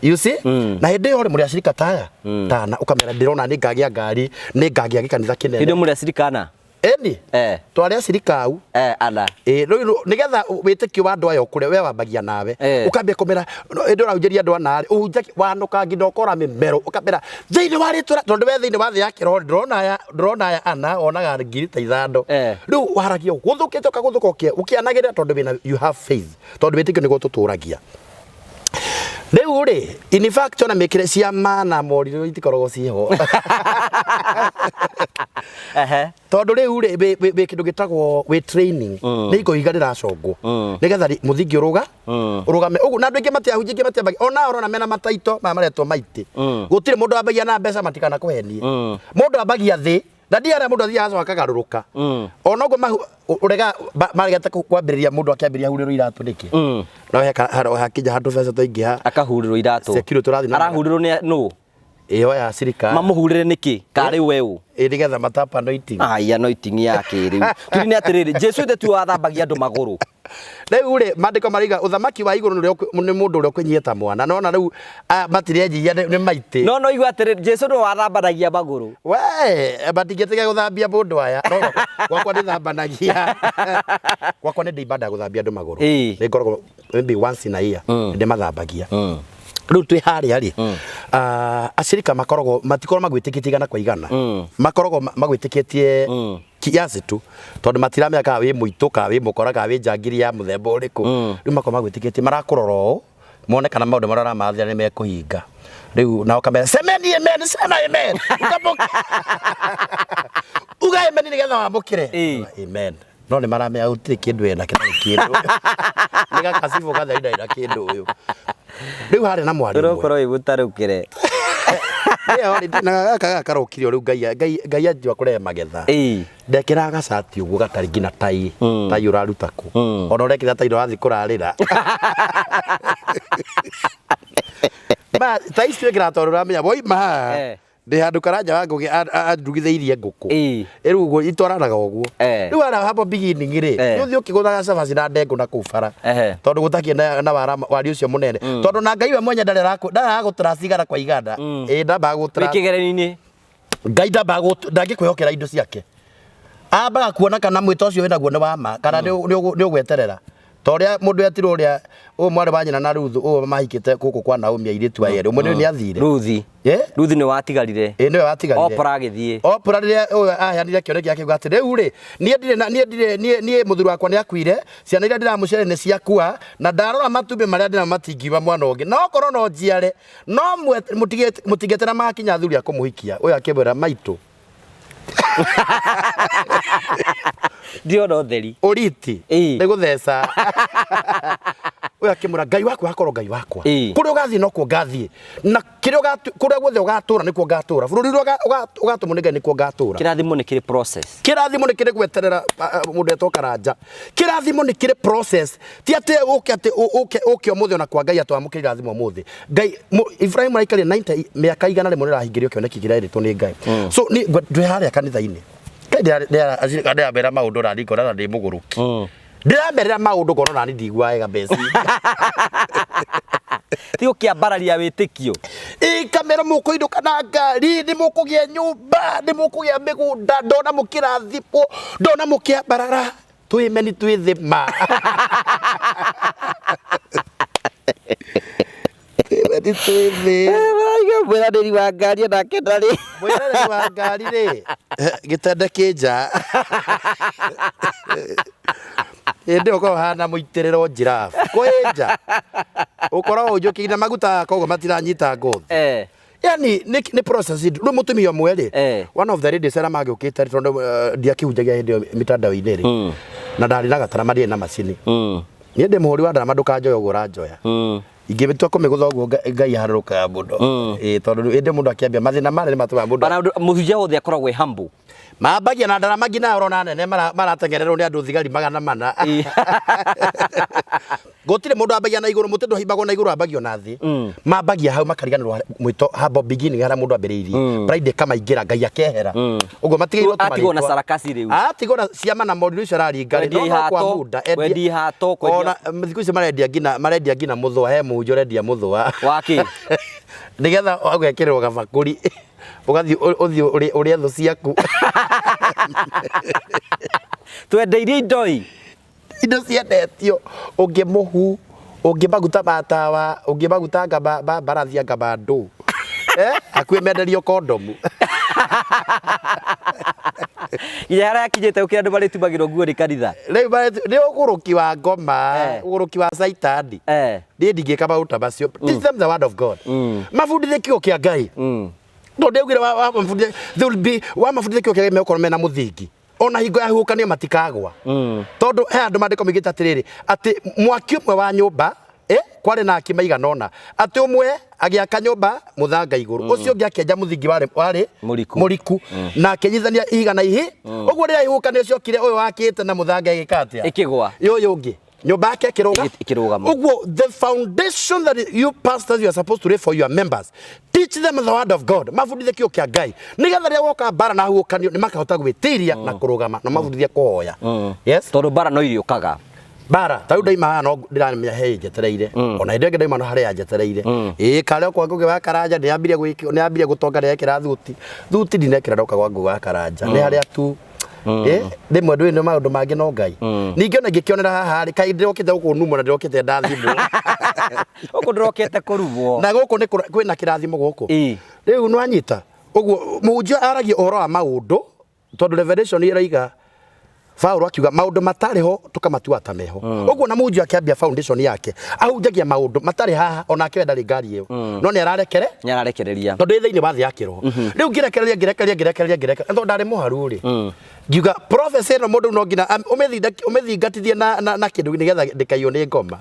you see. Na hĩndĩ ĩyo rĩ, mũrĩ acirika taya tana ũkamera ndĩrona nĩ ngagĩa ngari, nĩ ngagĩa gĩkanitha Hĩndĩ kĩnene. ĩyo mũrĩ acirika ana? Eni. Eh. Twarĩ acirika au. Eh, ana. Ĩ rĩu nĩgetha wĩtĩkio wa andũ aya ũkũre we wambagia nawe. Eh. Ũkambia kũmera hĩndĩ ũrahunjĩria andũ ana rĩ ũhunjagia wanũka nginya ũkora mĩmero ũkamera thĩinĩ wa rĩtwa tondũ we thĩinĩ wa thĩ ya kĩroho ndũrona aya ndũrona aya ana wonaga 5000. Eh. Rĩu waragia ũgũthũkĩte ũkagũthũka ũkĩanagĩrĩra tondũ wĩna you have faith tondũ wĩtĩkio nĩguo tũtũragia. Rĩu rĩ in fact ona mĩkĩre ciama na morirũ itikoragwo ciĩho. Ehe. Tondũ rĩu rĩ wĩ kĩndũ gĩtagwo wĩ training nĩ igoiga rĩracongwo nĩgetha mũthingi ũrũga ũrũgame ũguo na andũ aingĩ matiahunjia aingĩ matiambagia ona ũrona mena mataito maya maretwo maitĩ gũtirĩ mũndũ ambagia na mbeca matikanakũhenie mũndũ ambagia thĩ na ndiara harĩa mũndũ athiaga acoka akagarũrũka ona ũguo mahu ũrega maregete kwambĩrĩria mũndũ akĩambĩrĩria hurĩrwo iratũ nĩkĩ no hakinya handũ mbeca twaingĩha Akahurĩrwo iratũ. Security ũrathiĩ na Arahurĩrwo nĩ nũ? ĩyo ya thirikari Mamũhurĩre nĩkĩ? Karĩ we ũ? Ĩ nĩgetha matapa anointing. Ai anointing ya kĩrĩu. Kĩrĩ nĩ atĩrĩrĩ, Jesu ithe tiwe wathambagia andũ magũrũ. Rĩu rĩ maandĩko maraiga ũthamaki wa igũrũ nĩ mũndũ ũrĩa ũkwĩnyihia ta mwana. Nona rĩu aya matirenyihia nĩ maitĩ. No no igua atĩrĩrĩ, Jesu nĩwe wathambanagia magũrũ. We matingĩtiga gũthambia mũndũ aya. No gwakwa ndĩthambanagia. Gwakwa nĩ ndĩimbandaga gũthambia andũ magũrũ. Ĩĩ. Nĩ ngoragwo maybe once in a year ndĩmathambagia. Rĩu twĩ harĩa rĩ acirika makoragwo matikoragwo magwĩtĩkĩtie igana kwa igana makoragwo magwĩtĩkĩtie kiasi tu tondũ matiramenya kana wĩ mũitũ kana wĩ mũkora kana wĩ njangiri ya mũthemba ũrĩkũ rĩu makoragwo magwĩtĩkĩtie marakũrora ũũ mone kana maũndũ marĩa ũramathĩra nĩ mekũhinga rĩu nao ũkamera semeni amen sema amen uga amen nĩgetha wamũkĩre amen no nĩ maramenya gũtirĩ kĩndũ ena kĩtarĩ kĩndũ nĩ gakacibũ gatheri ndarĩ na kĩndũ ũyũ rĩu harĩ na mwarĩ ũmwe Ũrokorwo wĩ mũtarũkĩre. Ĩyo rĩ, na gaka gaka karokire o rĩu Ngai Ngai Ngai anjua kũrehe magetha Ĩĩ. ndekĩraga gacati ũguo gatarĩ nginya tai tai ũraruta kũ ona ũrekĩra tai ũrathiĩ kũrarĩra Ma tai icio ĩkĩraga tondũ ũramenya woima haha Eh. ndĩ handũ Karanja wa Ngũgĩ andugithĩirie ngũkũ Ĩĩ. rĩu ũguo itwaranaga ũguo Eh. rĩu ara hapo beginning rĩ Eh. nĩ ũthiĩ ũkĩgũthaga cabaci na ndengũ na kũu bara Ehe. tondũ gũtakĩrĩ na wari ũcio mũnene tondũ na Ngai we mwenye ndarĩ aragũtrust igana kwa igana ĩĩ ndambaga Wĩ gũtrust kĩgeranio-inĩ. Ngai ndambaga ndangĩkwĩhokera indo ciake ambaga kuona kana mwĩto ũcio wĩnaguo nĩ wa ma kana nĩ ũgweterera ta ũrĩa mũndũ etirwo ũrĩa ũyũ mwarĩ wa nyina na Ruthu ũyũ mahikĩte gũkũ kwa Naomi airĩtu aya erĩ ũmwe nĩ athire Ruthi. Ĩ? Ruthi nĩ watigarire. Ĩ nĩwe watigarire. Oprah agĩthiĩ. Oprah rĩrĩa ũyũ aheanire kĩoneki akiuga atĩ rĩu rĩ niĩ ndirĩ na niĩ ndirĩ niĩ niĩ mũthuri wakwa nĩ akuire ciana iria ndĩramũciarire nĩ ciakua na ndarora matumbĩ marĩa ndĩnamo matingiuma mwana ũngĩ na okorwo no njiare no mũtingĩetera makinya athuri a kũmũhikia ũyũ akĩmwĩra maitũ Ndĩrona ũtheri. Ũriti Ĩĩ. nĩ gũtheca ũyũ akĩmwĩra Ngai waku akorwo Ngai wakwa Ĩĩ. kũrĩa ũgathiĩ nokuo ngathiĩ na kĩrĩa kũrĩa guothe ũgatũra nĩkuo ngatũra bũrũri ũrĩa ũgatũmwo nĩ Ngai nĩkuo ngatũra Kĩrathimo nĩ kĩrĩ process. Kĩrathimo nĩ kĩrĩ gweterera mũndũ etwo Karanja kĩrathimo nĩ kĩrĩ process ti atĩ ũke atĩ ũke ũke ũmũthĩ ona kwa Ngai atwamũkĩre irathimo ũmũthĩ Ngai Ibrahim araikarire 90 mĩaka 100 nĩrahingĩrio kĩoneki kĩrĩa erĩtwo nĩ Ngai so nĩ ndwĩ harĩa kanitha-inĩ Ngai ndĩramera maũndũ nani ngona na ndĩ mũgũrũki ndĩramerera maũndũ ngona nani ndiguaga wega mbeca Ti gũkĩambararia wĩtĩkio. Ĩ kamera mũkũinũka na ngari nĩ mũkũgĩa nyũmba nĩ mũkũgĩa mĩgũnda ndona mũkĩrathimwo ndona mũkĩambarara twĩ meni twĩ thĩ ma twĩ meni twĩ thĩ Mwĩranĩri wa ngari onake ndarĩ. Mwĩranĩri wa ngari rĩ gĩtende kĩ nja hĩndĩ ĩyo ũkoragwo ũhana mũitĩrĩro njirabu kwĩ nja ũkoragwo ũnjũkĩire na maguta koguo matiranyita ngothi Yani nĩ process rĩu mũtumia ũmwe rĩ one of the ladies arĩa magĩũkĩte rĩ tondũ ndiakĩhunjagia hĩndĩ ĩyo mitandao-inĩ rĩ na ndarĩ na gatarama ndiarĩ na macini niĩ ndĩ mũhũri wa ndarama ndũkanjoe ũguo ũranjoya ingĩtua kũmĩgũtha ũguo Ngai aharũrũkaga mũno ĩĩ tondũ hĩndĩ mũndũ akĩambia mathĩna marĩa nĩ matũmaga mũndũ Ona mũhunjia wothe akoragwo e humble. Mambagia na ndarama nginya ũrona nene maratengererwo nĩ andũ thigari 400. Gũtirĩ mũndũ ambagia na igũrũ mũtĩ ndũhaimbagwo na igũrũ ambagio na thĩ mambagia hau makariganĩrwo mwĩto humble beginning harĩa mũndũ ambĩrĩirie pride ĩkamaingĩra Ngai akehera ũguo matigĩirwo Atigwo na sarakasi rĩu. Atigwo na ciama na morirũ icio araringa rĩ Kwendia no no kwa ihato, muda kwendia ihato, kwendia- ona thikũ ici marendia nginya marendia nginya mũthũa he mũhunjia ũrendia mũthũa Wa kĩ? Nĩgetha ũgekĩrĩrwo gabakũri ũgathiĩ ũthiĩ ũrĩe thũ ciaku. Twendeirie indo i. Indo ciendetio, ũngĩ mũhu, ũngĩ maguta ma tawa, ũngĩ maguta anga ma mbarathi, anga ma ndũ. Eh, hakuhĩ menderio kondomu. Nginya harĩa akinyĩte gũkĩra andũ marĩtumagĩrwo nguo nĩ kanitha. Rĩu nĩ ũgũrũki wa ngoma, ũgũrũki wa caitani. Niĩ ndingĩka maũndũ ta macio. Teach them the word of God. Mabundithie kiugo kĩa Ngai. Tondũ ndaugire wamabundithia, they will be, wamabundithia kiugo kĩa Ngai megũkorwo mena mũthingi. Ona hingo ya huhũkanio matikagwa. Tondũ he andũ maandĩko maigĩte atĩrĩrĩ, atĩ mwaki ũmwe wa nyũmba, kwarĩ na aki maigana ũna, atĩ ũmwe agĩaka nyũmba mũthanga igũrũ, ũcio ũngĩ akĩenja mũthingi warĩ Mũriku. mũriku, na akĩnyitithania ihiga na ihi. Ũguo rĩrĩa ihuhũkanio ciokire, ũyũ wakĩte na mũthanga ĩgĩka atĩa? Ĩkĩgwa. Ũyũ ũngĩ nyũmba yake ĩkĩrũga. Ĩkĩrũgama. Ũguo the foundation that you pastors you are supposed to lay for your members, teach them the word of God, mabundithie kiugo kĩa Ngai, nĩgetha rĩrĩa woka mbara na huhũkanio nĩ makahota gwĩtiria na kũrũgama, na mabundithie kũhoya. Yes. Tondũ mbara no irĩũkaga. Mbara ta rĩu ndaima haha no ndĩramenya he njetereire, ona hĩndĩ ĩngĩ ndaima no harĩa yanjetereire. Ĩĩ, karĩa kwa Ngũgĩ wa Karanja nĩyambirie gwĩkĩ, nĩyambirie gũtonga, nĩyekĩra thuti thuti ndinekĩra ndoka kwa Ngũgĩ wa Karanja, nĩ harĩa tu. Rĩmwe ndũĩ nĩ maũndũ mangĩ no Ngai. Ningĩ ona ingĩkĩonera haha rĩ, kaĩ ndĩrokĩte gũkũ numwo na ndĩrokĩte ndathimwo. Gũkũ ndũrokĩte kũrumwo. Na gũkũ nĩ kwĩna kĩrathimo gũkũ. Rĩu nĩwanyita ũguo mũhunjia aragia ũhoro wa maũndũ, tondũ Revelation ĩroiga Paulo akiuga maũndũ matarĩ ho tũkamatua ta meho. Ũguo na mũhunjia akĩambia foundation yake ahunjagia maũndũ matarĩ haha, onake we ndarĩ ngari ĩyo, no nĩ ararekere, Nĩ ararekereria, tondũ ĩ thĩinĩ wa thĩ ya kĩroho. Rĩu ngĩrekereria, ngĩrekereria, ngĩrekereria, ngĩrekereria, tondũ ndarĩ mũharu rĩ, ngiuga prophecy ĩno mũndũ no nginya ũmĩthingatithie na kĩndũ nĩgetha ndĩkaiywo nĩ ngoma.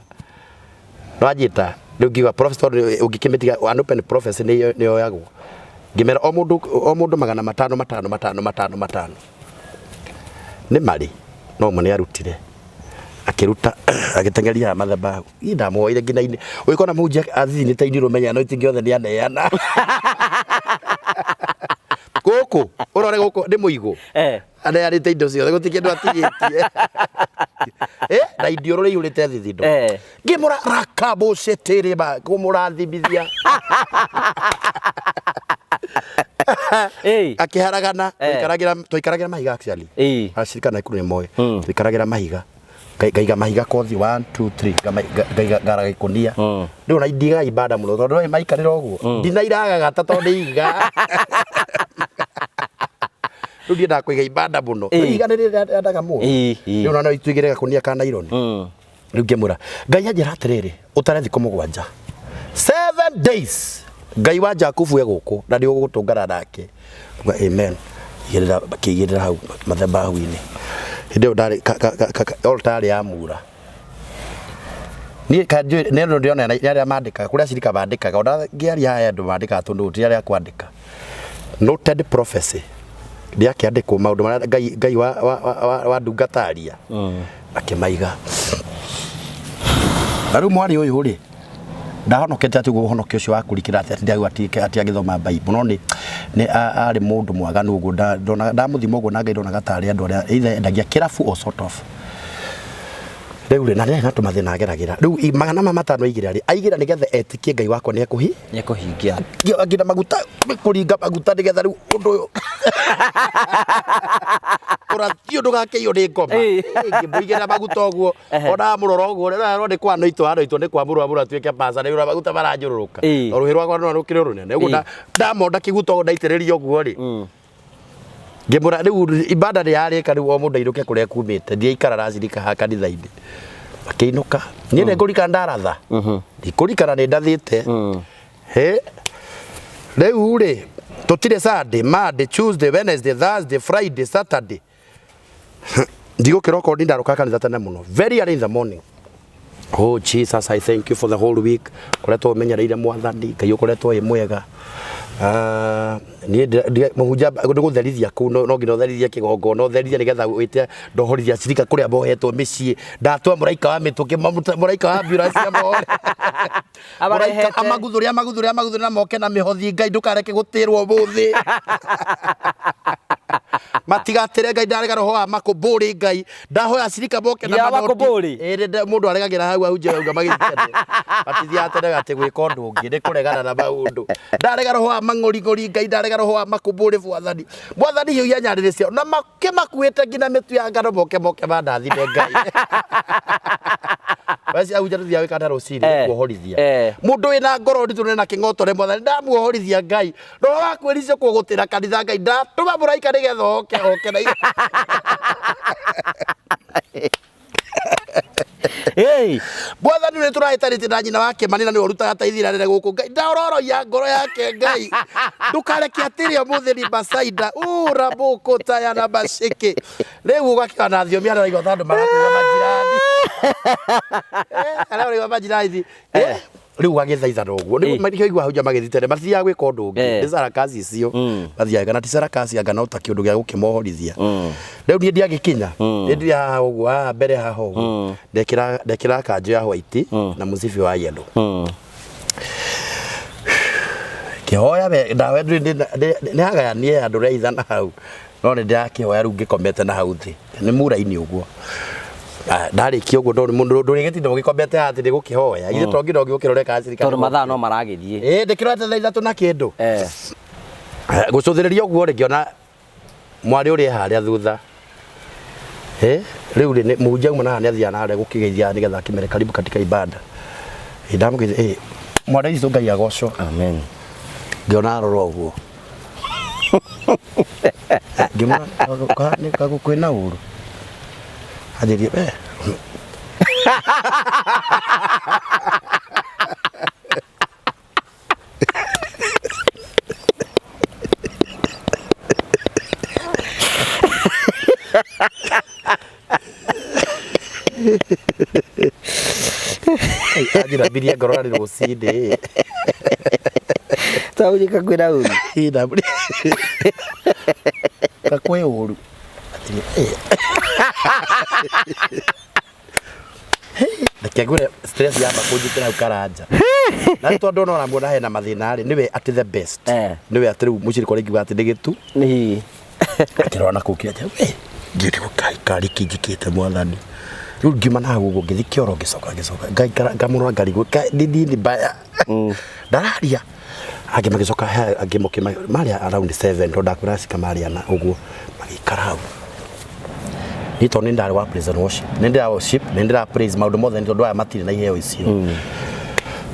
Nĩwanyita? Rĩu ngiuga prophecy, tondũ ũngĩkĩmĩtiga an open prophecy nĩ yoyagwo. Ngĩmera o mũndũ o mũndũ 500 5 5 5 5 nĩ marĩ no ũmwe nĩ arutire, akĩruta, agĩteng'eria haha madhabahu. Niĩ ndamwoire nginya inĩ ũgĩkona mũhunjia athinĩte inĩ ũmenya no itingĩ othe nĩ aneana gũkũ ũrore gũkũ nĩ mũigũ. Aneanĩte indo ciothe, gũtirĩ kĩndũ atigĩtie. Na indiũrũ rĩihũrĩte thithindo. Ngĩmũra rakabũcĩtĩrĩma kũmũrathimithia. Akĩharagana. Tũikaragĩra mahiga actually. Acirika na ikuru nĩ moĩ. Tũikaragĩra mahiga. Ngaiga mahiga kothi 1 2 3, ngaiga ngara gĩkũnia. Rĩu ona indigaga ibada mũno tondũ nĩ maikarĩra ũguo. Ndinairagaga ta tondũ nĩ ihiga. Rĩu ndiendaga kũiga ibada mũno. Ihiga nĩ rĩendaga mũno. Rĩu ona no ituigĩre gakũnia ka naironi. Rĩu ngĩmwĩra Ngai anjĩra atĩrĩrĩ, ũtare thikũ 7, 7 days, Ngai wa Jakubu e gũkũ na nĩ ũgũtũngana nake. Nguga amen. Igĩrĩra, makĩigĩrĩra hau madhabahu-inĩ. Hĩndĩ ĩyo ndarĩ altar ya mura. Niĩ kanjũ nĩ andũ ndĩrona nĩ arĩa mandĩkaga, kũrĩa acirika mandĩkaga, ona ngĩaria haha andũ mandĩkaga tondũ ti arĩa kwandĩka. Noted prophecy ndĩakĩandĩkwo maũndũ marĩa Ngai, Ngai wa, wa, wa, wa ndungata aria. Akĩmaiga. Na rĩu mwarĩ ũyũ rĩ, ndahonokete atĩ ũguo ũhonokio ũcio wa kũrikĩra atĩ ndauga atĩ agĩthoma Bible, no nĩ arĩ mũndũ mwaganu ũguo, ndamũthima ũguo na Ngai ndonaga tarĩ andũ arĩa either endagia kĩrabu or sort of. Rĩu rĩ, na nĩ arĩ na tũmathĩna ageragĩra. Rĩu 500 aigĩra rĩ, aigĩra nĩgetha etĩkie Ngai wakwa nĩ ekũhi Nĩekũhingia. Nginya maguta, kũringa maguta nĩgetha rĩu ũndũ ũyũ ũrathiĩ ndũgakĩiywo nĩ ngoma. Ngĩmũigĩrĩra maguta ũguo, ona amũrora ũguo, rĩu nĩ kwanoitwo anoitwo nĩ kwamũrwo amũrwo atuĩke pasta, rĩu maguta maranjũrũrũka. Rũhĩ rwakwa no rũkĩrĩ rũnene. Ũguo ndamonda kĩguta ũguo ndaitĩrĩria ũguo rĩ, ngĩmũra rĩu ibada nĩ yarĩka, rĩu o mũndũ ainũke kũrĩa kumĩte, ndiaikara racirika haha kanitha-inĩ. Makĩinũka. Niĩ nĩ ngũrikana ndaratha. Ndikũrikana nĩ ndathĩte. Hĩ. Rĩu rĩ, tũtirĩ Sunday, Monday, Tuesday, Wednesday, Thursday, Friday, Saturday. Ndigũkĩra okorwo ndindarũka kanitha tene mũno. Very early in the morning. Oh Jesus, I thank you for the whole week. Ũkoretwo ũmenyereire Mwathani, Ngai ũkoretwo wĩ mwega. Niĩ mũhunjia nĩ gũtherithia kũu, no nginya ũtherithie kĩgongona, ũtherithie nĩgetha wĩte ndohorithia acirika kũrĩa mohetwo mĩciĩ. Ndatũma mũraika wa mĩtũkĩ, mũraika wa ambulance amohore. Abarehete. Mũraika amaguthũre, amaguthũre, amaguthũre na moke na mĩhothi. Ngai ndũkareke gũtĩrwo ũmũthĩ. Matigatĩre Ngai ndarega roho wa makũmbũrĩ Ngai ndahoya cirika moke na Nginya manoti. makũmbũrĩ? Ĩĩ, mũndũ aregagĩra hau ahunjia auga magĩthiĩ tene matithiaga tene atĩ gwĩka ũndũ ũngĩ nĩ kũregana na maũndũ. Ndarega roho wa mang'ũring'ũri Ngai ndarega roho wa makũmbũrĩ Mwathani. Mwathani hiũhia nyarĩrĩ ciao na makĩmakuĩte nginya mĩtu ya ngano moke moke mandathime Ngai. Weci ahunjia tũthiaga gwĩka ta rũcinĩ Eh, kuohorithia. eh. Mũndũ wĩna ngoro nditũ na kĩng'otore Mwathani ndamuohorithia Ngai. Roho wa kwĩricio kũgũtĩra kanitha Ngai ndatũma mũraika nĩgetha oke oke na Hey. Mwathani nĩ tũrahĩtanĩtie na nyina wa Kĩmani na nĩwe ũrutaga ta ithira rĩrĩ gũkũ Ngai ndaororoia ngoro yake Ngai ndũkareke atĩrĩ ũmũthĩ ni basaida ura mũkũ taya na macĩkĩ rĩu ũgakĩona na thiomi arĩa ũraigua ta andũ marakuga majirani. Arĩa ũraigua majirani. Rĩu ũgagĩthaithana ũguo Eh. nĩkĩo igua ahunjia magĩthiĩ tene matithiaga gwĩka ũndũ ũngĩ Eh. nĩ sarakasi icio mathiaga na ti sarakasi anga no ta kĩũndũ gĩa gũkĩmohorithia. Rĩu niĩ ndiagĩkinya nĩ ndĩ haha ũguo haha mbere haha ũguo ndekĩra ndekĩra kanjũ ya white na mũcibi wa yellow kĩhoya we ndawe nĩ hagayanie andũ reithana hau no nĩ ndĩrakĩhoya rĩu ngĩkomete na hau thĩ nĩ mura-inĩ ũguo. Ah, ndarĩkia ũguo ndũrĩ mũndũ ndũrĩgĩtinda ũgĩkomete haha atĩ nĩ gũkĩhoya ithe to nginya ũgĩũkĩra ũreka acirika Tondũ mathaa no maragĩthiĩ. Ĩĩ ndĩkĩrorete thaa 3 na kĩndũ. Eh. Gũcũthĩrĩria ũguo rĩ ngĩona mwarĩ ũrĩa e harĩa thutha. Eh, rĩu rĩ mũhunjia auma na haha nĩ athiaga na harĩa gũkĩgeithia nĩgetha akĩmere karibu katika ibada. Ĩ ndamũgeithia ĩ mwarĩ witũ Ngai agocwo. Amen. Ngĩona arora ũguo. Ngĩmwĩra kago kwĩna ũru. Anjĩrie eh. Anjĩrambirie ngoro na nĩ rũcinĩ. Twagunjĩka kwĩna ũru. Ĩ Ka kwĩ ũru. Atĩrĩ, eh. Reke ngwĩre stress yamba kũnjĩkĩra hau karanja. Na rĩu tondũ ona ũramuona hena mathĩna rĩ, nĩwe atĩ the best. Eh. Nĩwe atĩ rĩu mũcirika ũrĩa ingiuga atĩ nĩ gĩtu. Nĩ. Akĩrora na kũu kĩanja, we ngĩrigwo kai karĩ kĩ njĩkĩte Mwathani. Rĩu ngiuma na hau ũguo ngĩthiĩ kĩoro ngĩcoka ngĩcoka ngaikara ngamũrora ngarigwo nĩ nini mbaya. Ndararia. Angĩ magĩcoka he angĩ moke marĩa around 7 tondũ ndakwĩra acika marĩa na ũguo magĩikara hau. Niĩ tondũ nĩ ndarĩ wa praise and worship. Nĩ ndĩra worship, nĩ ndĩra praise maũndũ mothe nĩ tondũ aya matirĩ na iheo icio.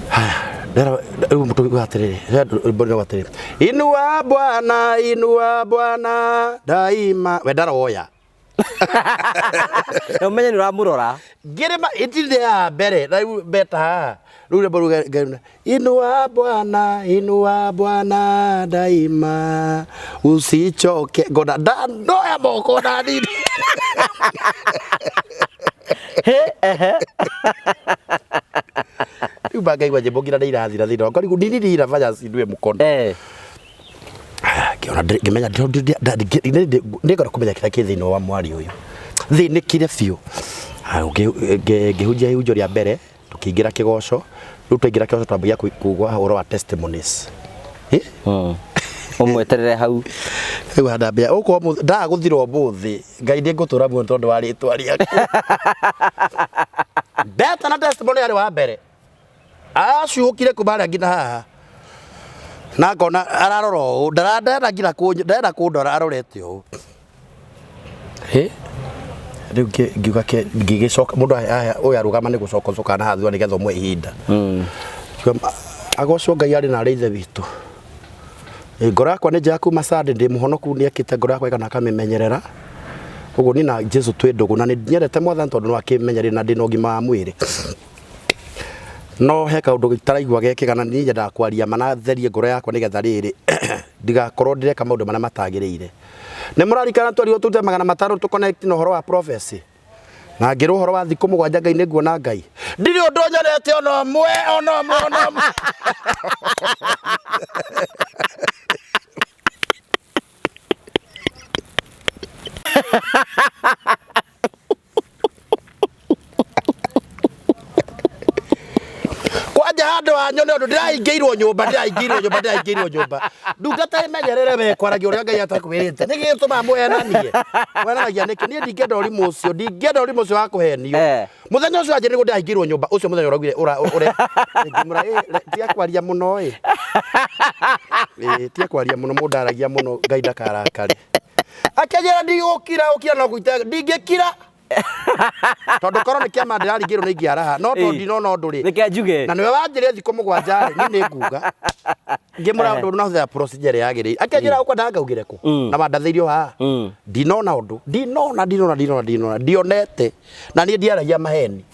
Haya, rĩu tũkiuga atĩrĩrĩ, rwĩmbo rũu atĩrĩrĩ, inua Bwana, inua Bwana daima. We ndaroya. Na ũmenye nĩ ũramũrora. Ngĩrĩma itinde ya mbere na rĩu mbeta haha. Rĩu rwĩmbo rũu inua Bwana, inua Bwana daima usichoke. Ngona ndoya moko na nini. Rĩu bangaigua nyĩmbo nginya nĩ irathira thĩinĩ wakwa rĩu nini nini inafanya cindue mkono. Eh. Ngĩona ngĩmenya nĩngwenda kũmenya kĩrĩa kĩ thĩinĩ wa mwaria ũyũ. Thĩnĩkire biũ. Ngĩhunjia ihunjio rĩa mbere tũkĩingĩra kĩgoco. Rĩu twaingĩra kĩgoco twambagia kuga ũhoro wa testimonies. Ũmweterere hau. Rĩu handambia ũkorwo ndaga gũthira ũmũthĩ Ngai nĩ ngũtũra muoyo tondũ wa rĩtwa rĩaku. Ndeta na testimony yarĩ wa mbere. Acuhũkire kuma harĩa nginya haha. Na ngona ararora ũũ ndarenda nginya ndarenda kũndora arorete ũũ. Hĩ rĩu ngiuga ngĩgĩcoka mũndũ ũyũ arũgama nĩ gũcoka coka na haha thutha nĩgetha ũmũhe ihinda. Agocwo Ngai arĩ na arĩ ithe witũ. Ngoro yakwa nĩ njega kuma Sunday ndĩ mũhonoku nĩekĩte ngoro yakwa ĩgana akamĩmenyerera. Ũguo niĩ na Jesu twĩ ndũgũ na nĩ nyendete Mwathani tondũ no akĩmenyerire na ndĩna ũgima wa mwĩrĩ. No he kaũndũ itaraigua gekĩka na niĩ nyendaga kwaria ma na therie ngoro yakwa nĩgetha rĩrĩ ndigakorwo ndĩreka maũndũ marĩa matagĩrĩire. Nĩ mũrarikana twerirwo tũrute 500 tũ connect na ũhoro wa prophecy. Na ngĩrwo ũhoro wa thikũ 7 Ngai nĩnguona Ngai. Ndirĩ ũndũ nyonete ona ũmwe ona ũmwe ona ũmwe. Kwanja handũ ha nyone Ndĩrona ũndũ ndĩraingĩirwo nyũmba, ndĩraingĩirwo nyũmba, ndĩraingĩirwo nyũmba. Ndungata ĩmenyerere we kwaragia ũrĩa Ngai atakwĩrĩte. Nĩ gĩtũmaga mũhenanie? Mũhenanagia nĩkĩ? Niĩ ndingĩenda ũrimũ ũcio, ndingĩenda ũrimũ ũcio wa kũhenio. Mũthenya ũcio wanjĩrire nĩguo ndĩraingĩirwo nyũmba, ũcio mũthenya ũraugire ũra ũre ngĩmwĩra ĩ tiga kwaria mũno ĩ. Ĩ tiga kwaria mũno, mũndũ aragia mũno Ngai ndakarakare. Akĩnjĩra ndigũkira, gũkira no gũita, ndingĩkira. Tondũ korwo nĩ kĩama ndĩraringĩrwo nĩ ingĩaraha, no tondũ ndinona ũndũ rĩ. Reke njuge. Na nĩwe wanjĩrire thikũ mũgwanja rĩ, niĩ nĩ nguga. Ngĩmwĩra ũndũ na hũthĩra procedure ĩrĩa yagĩrĩire. Akĩnjĩra ũkwendaga ngaugĩre kũ? Na wandathĩirio haha. Ndinona ũndũ, ndinona, ndinona, ndinona, ndinona, ndionete. Na niĩ ndiaragia maheni.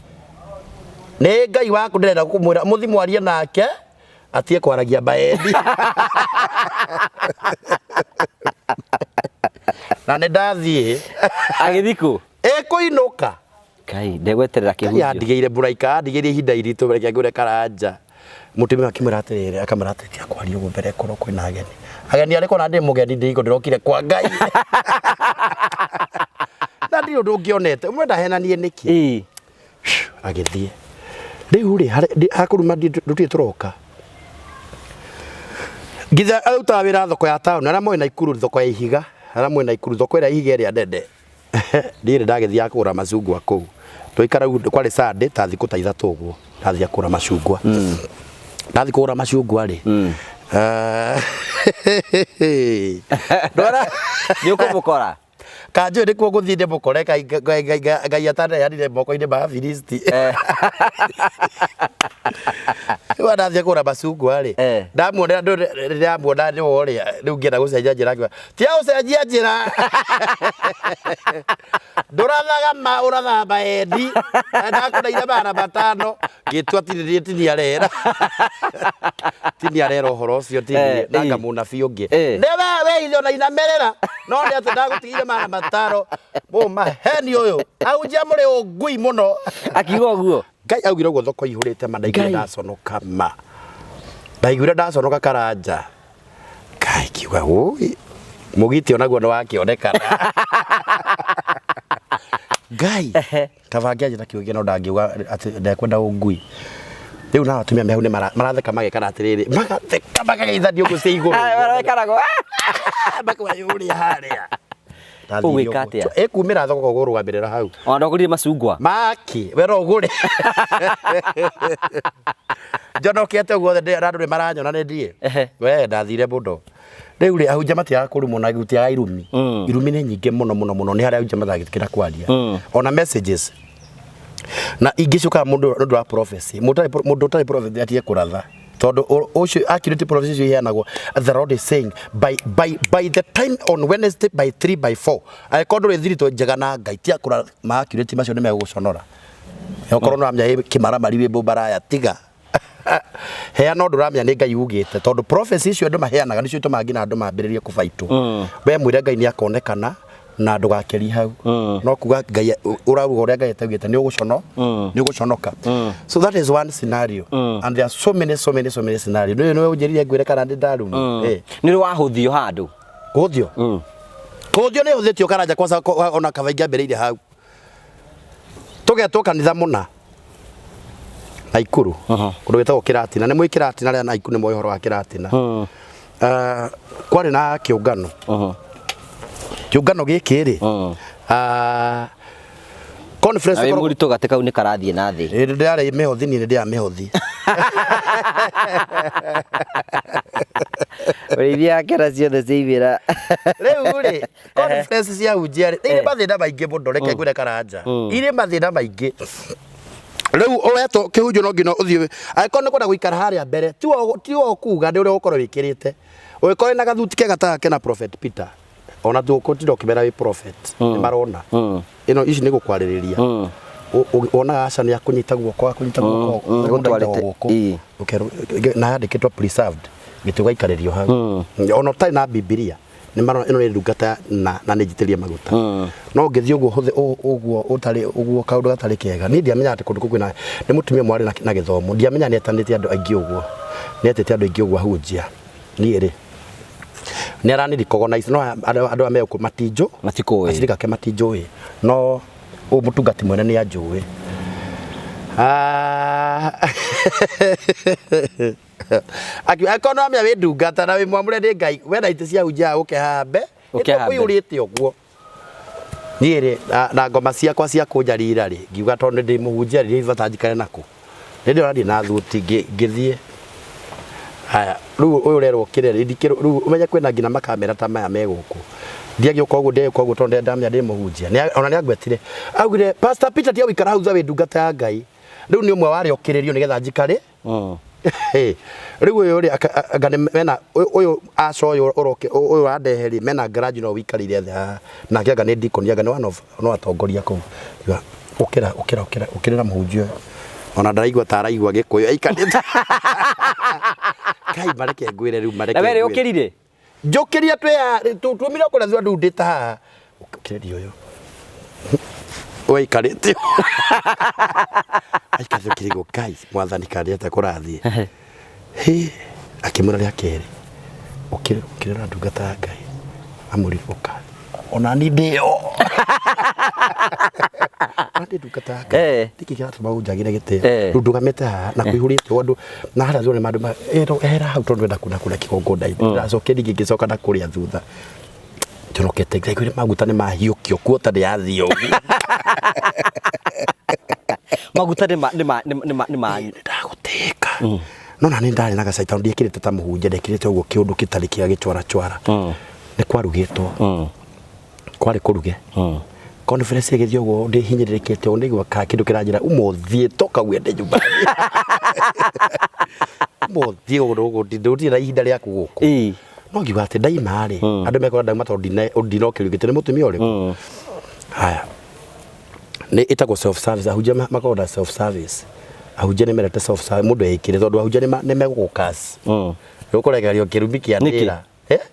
Nĩ Ngai waku ndĩrenda kũmwĩra mũthi mwarie nake atige kwaragia maheni. Na nĩ ndathiĩ. Agĩthiĩ kũ? Ĩkũinũka. Ngai, ndegweterera Ngai kĩhunjio. andigĩire mũraika, andigĩire ihinda iritũ reke ngwĩre Karanja. Mũtumia akĩmwĩra atĩrĩrĩ, akamwĩra atĩrĩ, tiga kwaria ũguo mbere korwo kwĩna ageni. Ageni arĩkũ na ndĩ mũgeni ndĩiko ndĩrokire kwa Ngai. Na ndirĩ ũndũ ũngĩonete, ũmwe ndahenanie nĩkĩ? Ĩĩ. Agĩthiĩ. Rĩu rĩ, hakũruma ndũtirĩ tũroka. Nginya arutaga wĩra thoko ya taũni, arĩa moĩ Naikuru thoko ya ihiga, arĩa moĩ Naikuru thoko ĩrĩa ya ihiga ĩrĩa nene. Niĩ nĩ ndagĩthiaga kũgũra macungwa kũu. Twaikara ũguo kwarĩ Sunday ta thikũ ta ithatũ ũguo ndathiaga kũgũra macungwa. Ndathiĩ kũgũra macungwa rĩ, ndwara Nĩ ũkũmũkora? Kanjũĩ nĩkuo ngũthiĩ ndĩmũkore Ngai Ngai Ngai Ngai ataneanire moko-inĩ ma Afilisti. Rĩu ndathiĩ kũgũra macungwa rĩ, ndamuonera ndĩramuona nĩwe ũrĩa rĩu ngĩenda gũcenjia njĩra ngiuga tiga gũcenjia njĩra ndũrathaga ma ũrathaga maendi ndakũneire 500 ngĩtua tinia rera tinia rera ũhoro ũcio tinia nanga mũnabii ũngĩ nĩwe we ithe ona inamerera no nĩ atĩ ndagũtigire 500 mũmaheni ũyũ ahunjia mũrĩ ũngui mũno Akiuga ũguo Ngai augire ũguo thoko ihũrĩte ma ndaiguire ndaconoka ma ndaiguire ndaconoka Karanja Ngai kiuga ũi mũgiti onaguo nĩ wakĩonekana Ngai kaba ngĩanjĩra kiugo kĩngĩ no ndangiuga atĩ ndekwenda ũngui rĩu na atumia me hau nĩ maratheka magekana atĩrĩrĩ magatheka makageithania ũguo cia igũrũ Marekaragwo makauga ũrĩa harĩa Ũgwĩka atĩa? Ĩkumĩra thoko kũrũgamĩrĩra hau Ona ndwagũrire macungwa maki we no ũgũre njonokete ũguo othe na andũ nĩ maranyona nĩ ndiĩ we ndathire mũno rĩu rĩ ahunjia matiagaga kũrumwo na gũtiagaga irumi irumi nĩ nyingĩ mũno mũno mũno nĩ harĩa ahunjia matangĩtĩkĩra kwaria ona messages na ingĩ ciũkaga mũndũ nĩ ũndũ wa prophecy mũndũ ũtarĩ prophet atige kũratha tondũ ũcio accurate prophecy icio iheanagwo the Lord is saying by the time on Wednesday by 3 by 4 angĩkorwo ndũrĩ thiritũ njega na Ngai tiga kũra ma accurate macio nĩ megũgũconora okorwo nĩ ũramenya wĩ kĩmaramari wĩ mbũmbaraya tiga heana ũndũ ũramenya nĩ Ngai ugĩte tondũ prophecy icio andũ maheanaga nĩcio itũmaga nginya andũ mambĩrĩrie kũbaitwo we mwĩre Ngai nĩ akonekana na ndũgakerie hau no kuga Ngai ũrauga ũrĩa Ngai ataugĩte nĩ ũgũcono nĩ ũgũconoka so that is one scenario and there are so many so many so many scenario nĩ nĩ ũnjĩrire ngwĩre kana ndĩ ndarumwo eh Nĩ ũrĩ wahũthio handũ kũhũthio kũhũthio nĩ hũthĩtio Karanja kwanza ona kaba ingĩambĩrĩirie hau Tũgetwo kanitha mũna Naikuru kũndũ gwĩtagwo Kĩratina nĩ mũĩ Kĩratina arĩa Naikuru nĩ moĩ ũhoro wa Kĩratina kwarĩ na kĩũngano kĩũngano gĩkĩ rĩ conference Na wĩ mũritũ gatĩ kau nĩ karathiĩ na thĩ. Ĩĩ ndĩrarĩ mĩhothi niĩ nĩ ndĩaga mĩhothi. Ũrĩithia kera ciothe ciaimĩra. Rĩu rĩ conference cia hunjia rĩ irĩ mathĩna maingĩ mũno reke ngwĩre Karanja irĩ mathĩna maingĩ rĩu ũretwo kĩhunjio no nginya ũthiĩ angĩkorwo nĩ kwenda gũikara harĩa mbere ti o kuga nĩ ũrĩa ũgũkorwo wĩkĩrĩte ũngĩkorwo wĩna gathuti kega ta gake na Prophet Peter ona tũgũtinda ũkĩmera wĩ prophet nĩ marona ĩno ici nĩ gũkwarĩrĩria wonaga aca nĩ akũnyita guoko akũnyita guoko mũndũ aitagwo Gũtwarĩte, guoko ĩĩ. Ũkerwo- na yandĩkĩtwo preserved gĩtĩ ũgaikarĩrio hau ona ũtarĩ na Bibilia nĩ marona ĩno nĩ ndungata na na nĩ njitĩrĩrie maguta no ngĩthiĩ ũguo hũthĩ ũguo ũtarĩ ũguo kaũndũ gatarĩ kega niĩ ndiamenyaga atĩ kũndũ kũu kwĩna nĩ mũtumia mwarĩ na gĩthomo ndiamenyaga nĩ etanĩte andũ aingĩ ũguo nĩ etĩte andũ aingĩ ũguo ahunjia niĩ rĩ nĩ arani recognize no andũ andũ aya megũkũ matinjũ Matikũĩ. acirika ake matinjũĩ no ũyũ mũtungati mwene nĩ anjũĩ. Ah. Angĩkorwo nĩwamenya wĩ ndungata na wĩ mwamũre nĩ Ngai, wenda itĩ cia hunjia ũke haha mbe, Ũke haha mbere. ũiyũrĩte ũguo. Niĩ rĩ, na ngoma ciakwa cia kũnjarira rĩ, ngiuga tondũ ndĩ mũhunjia rĩ, nĩ bata njikare nakũ. Nĩ ndĩrona ndirĩ na thuti ngĩthiĩ. Haya, rĩu ũyũ ũrerwo ũkĩre rĩ, ndikĩrwo rĩu ũmenye kwĩna nginya makamera ta maya me gũkũ. Ndiagĩũka ũguo ndiagĩũka ũguo tondũ ndamenya ndĩ mũhunjia. Ona nĩ angwetire. Augire, Pastor Peter tiga gũikara hau thutha wĩ ndungata ya Ngai. Rĩu nĩ ũmwe warĩa ũkĩrĩrio nĩgetha njikare. Rĩu ũyũ rĩ, anga nĩ mena ũyũ aca ũyũ ũroke ũyũ wandehe rĩ, mena garage no ũikarĩire thĩ haha. Nake anga nĩ deacon, anga nĩ one of no atongoria kũu. Ngiuga, ũkĩra ũkĩra ũkĩra ũkĩrĩra mũhunjia ũyũ. Ona ndaraigua ta araigua gĩkũyũ aikarĩte. Kai mareke ngwĩre rĩu mareke Na we rĩ ngwĩre. ũkĩrire? Njũkĩria twĩ tumire kũrĩa thutha ndundĩte haha. Ũkĩrĩria ũyũ. We aikarĩte. Aikarĩte kĩrĩgo guys, mwathani karĩ atĩa kũrathiĩ. Hĩ, akĩmwĩra rĩa kerĩ. Ũkĩrĩra ũkĩrĩra ndungata ya Ngai. Amũrire ũka. Ona ni ndĩo. Ona ndĩ ndungata ya Ngai. Nĩkĩ kĩratũma ũnjagĩre gĩtĩo? Rĩu ndũgamĩte haha na kũihũrĩte ũndũ na harĩa thutha nĩ mandũ ehera hau tondũ ndĩrenda kuna kũrĩa kĩgongona-inĩ. Ndĩracokire ningĩ ngĩcoka na kũrĩa thutha. Njorokete ndaiguire maguta nĩ mahiũkio kuota nĩ yathiĩ ũguo. Maguta nĩ ma nĩ ma nĩ ma nĩ ma Ndagũtĩka. No na nĩ ndarĩ na gacai tondũ ndiekĩrĩte ta mũhunjia ndekĩrĩte ũguo kĩũndũ kĩtarĩ kĩa gĩchwara chwara. Nĩ kwarugĩtwo. Kwarĩ kũruge. Conference ĩgĩthiĩ ũguo ndĩhinyĩrĩrĩkĩte ũguo ndaigua ka kĩndũ kĩranjĩra uma ũthiĩ toka uende nyumbani. Uma ũthiĩ gũkũ ndũgũtirĩ na ihinda rĩaku gũkũ. No ngiuga atĩ ndaima rĩ, andũ mekora ndauma tondũ ndinokĩrio gĩtĩ nĩ mũtumia ũrĩkũ. Haya. Nĩ ĩtagwo self service, ahunjia makoragwo na self service. Ahunjia nĩ mendete self service, mũndũ eĩkĩre tondũ ahunjia nĩ megũgũcurse. Nĩ ũkũrekererio kĩrumi kĩa ndĩra.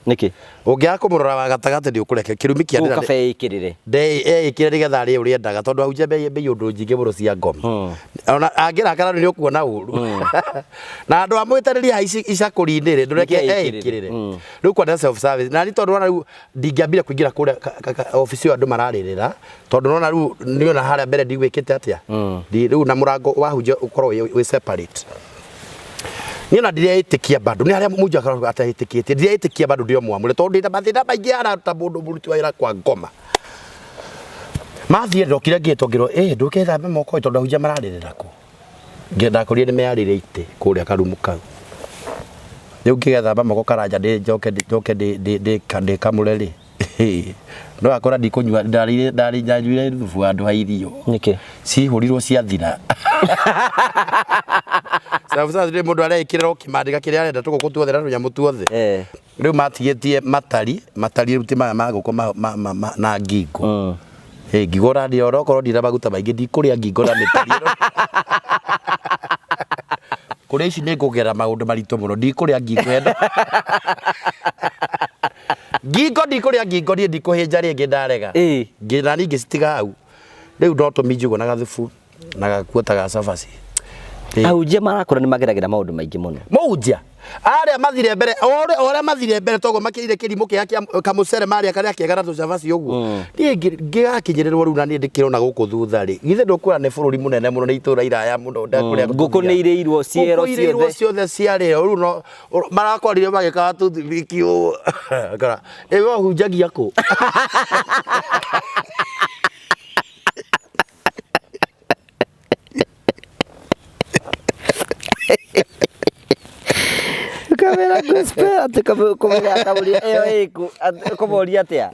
Nĩkĩ? Ũngĩaga kũmũrora wa gatagatĩ nĩ ũkũreke kĩrumi kĩa ndĩra. Kaba eĩkĩrĩre. Eĩkĩre nĩgetha arĩe ũrĩa endaga tondũ ahunjia me iũndũ nyingĩ mũno cia ngoma. Ona angĩrakara nĩ ũkuona ũru. Na andũ a mwĩtarĩria haha icakũri-inĩ rĩ, ndũreke eĩkĩrĩre. Rĩu kwenda self service. Na niĩ tondũ wona rĩu ndingĩambire kũingĩra kũrĩa obici ĩyo andũ mararĩrĩra tondũ nona rĩu nĩona harĩa mbere ndigwĩkĩte atĩa. Rĩu na mũrango wa ahunjia ũkorwo wĩ separate. Niĩ ona ndireĩtĩkia bado nĩ harĩa mũhunjia akoragwo ateĩtĩkĩtie ndireĩtĩkia bado ndĩ o mwamũre tondũ ndĩna mathĩna maingĩ ara ta mũndũ mũruti wa wĩra kwa ngoma. Mathiĩ ndokire ngĩtwo ngĩrwo ĩ ndũkethambe moko tondũ ahunjia mararĩrĩra kũ. Ndakorire nĩ mearĩire itĩ kũrĩa karumu kau. Rĩu ngĩgethamba moko karanja njoke njoke ndĩkamũre rĩ no akora ndikũnyua ndanyuire thubu handũ ha irio. Nĩkĩ? Cihũrirwo ciathira. Sababu sasa rĩ mũndũ areĩkĩrĩra ũkĩmandĩka kĩrĩa arenda tũgũkũ tuothe na tũnyamũ tuothe. Rĩu matigĩtie matari, matari rĩu ti maya ma ngũkũ na ngingo. Ngingo ũrandĩa onokorwo ndina maguta maingĩ ndikũrĩa ngingo na mĩtari ĩno. Kũrĩa ici nĩ ngũgera maũndũ maritũ mũno ndikũrĩa ngingo ĩno. Ngingo ndikũrĩa ngingo niĩ ndikũhĩnja rĩngĩ ndarega. Na niĩ ngĩcitiga hau. Rĩu no tũminji ũguo na gathubu na gakuota ga cabaci. Ahunjia marakũra nĩ mageragĩra maũndũ maingĩ mũno. Mũhunjia arĩa mathire mbere orĩa mathire mbere toguo makĩrire kĩrimũ kĩrĩa kĩa kamũcere marĩa karĩa kega na tũcabaci ũguo. Niĩ ngĩgakinyĩrĩrwo rĩu na niĩ ndĩkĩrona gũkũ thutha rĩ. Githĩ ndũkuona nĩ bũrũri mũnene mũno nĩ itũra iraya mũno ndakũrĩa Ngũkũ nĩ irĩirwo ciero Ngũkũ irĩirwo ciothe. ciothe ciarĩo rĩu no marakorire magĩkaga tũthibiki ũũ. Ngora ĩ we ũhunjagia kũ? Kamera gospel atĩ kũmenya kamũria ĩyo ĩkũ kũmoria atĩa?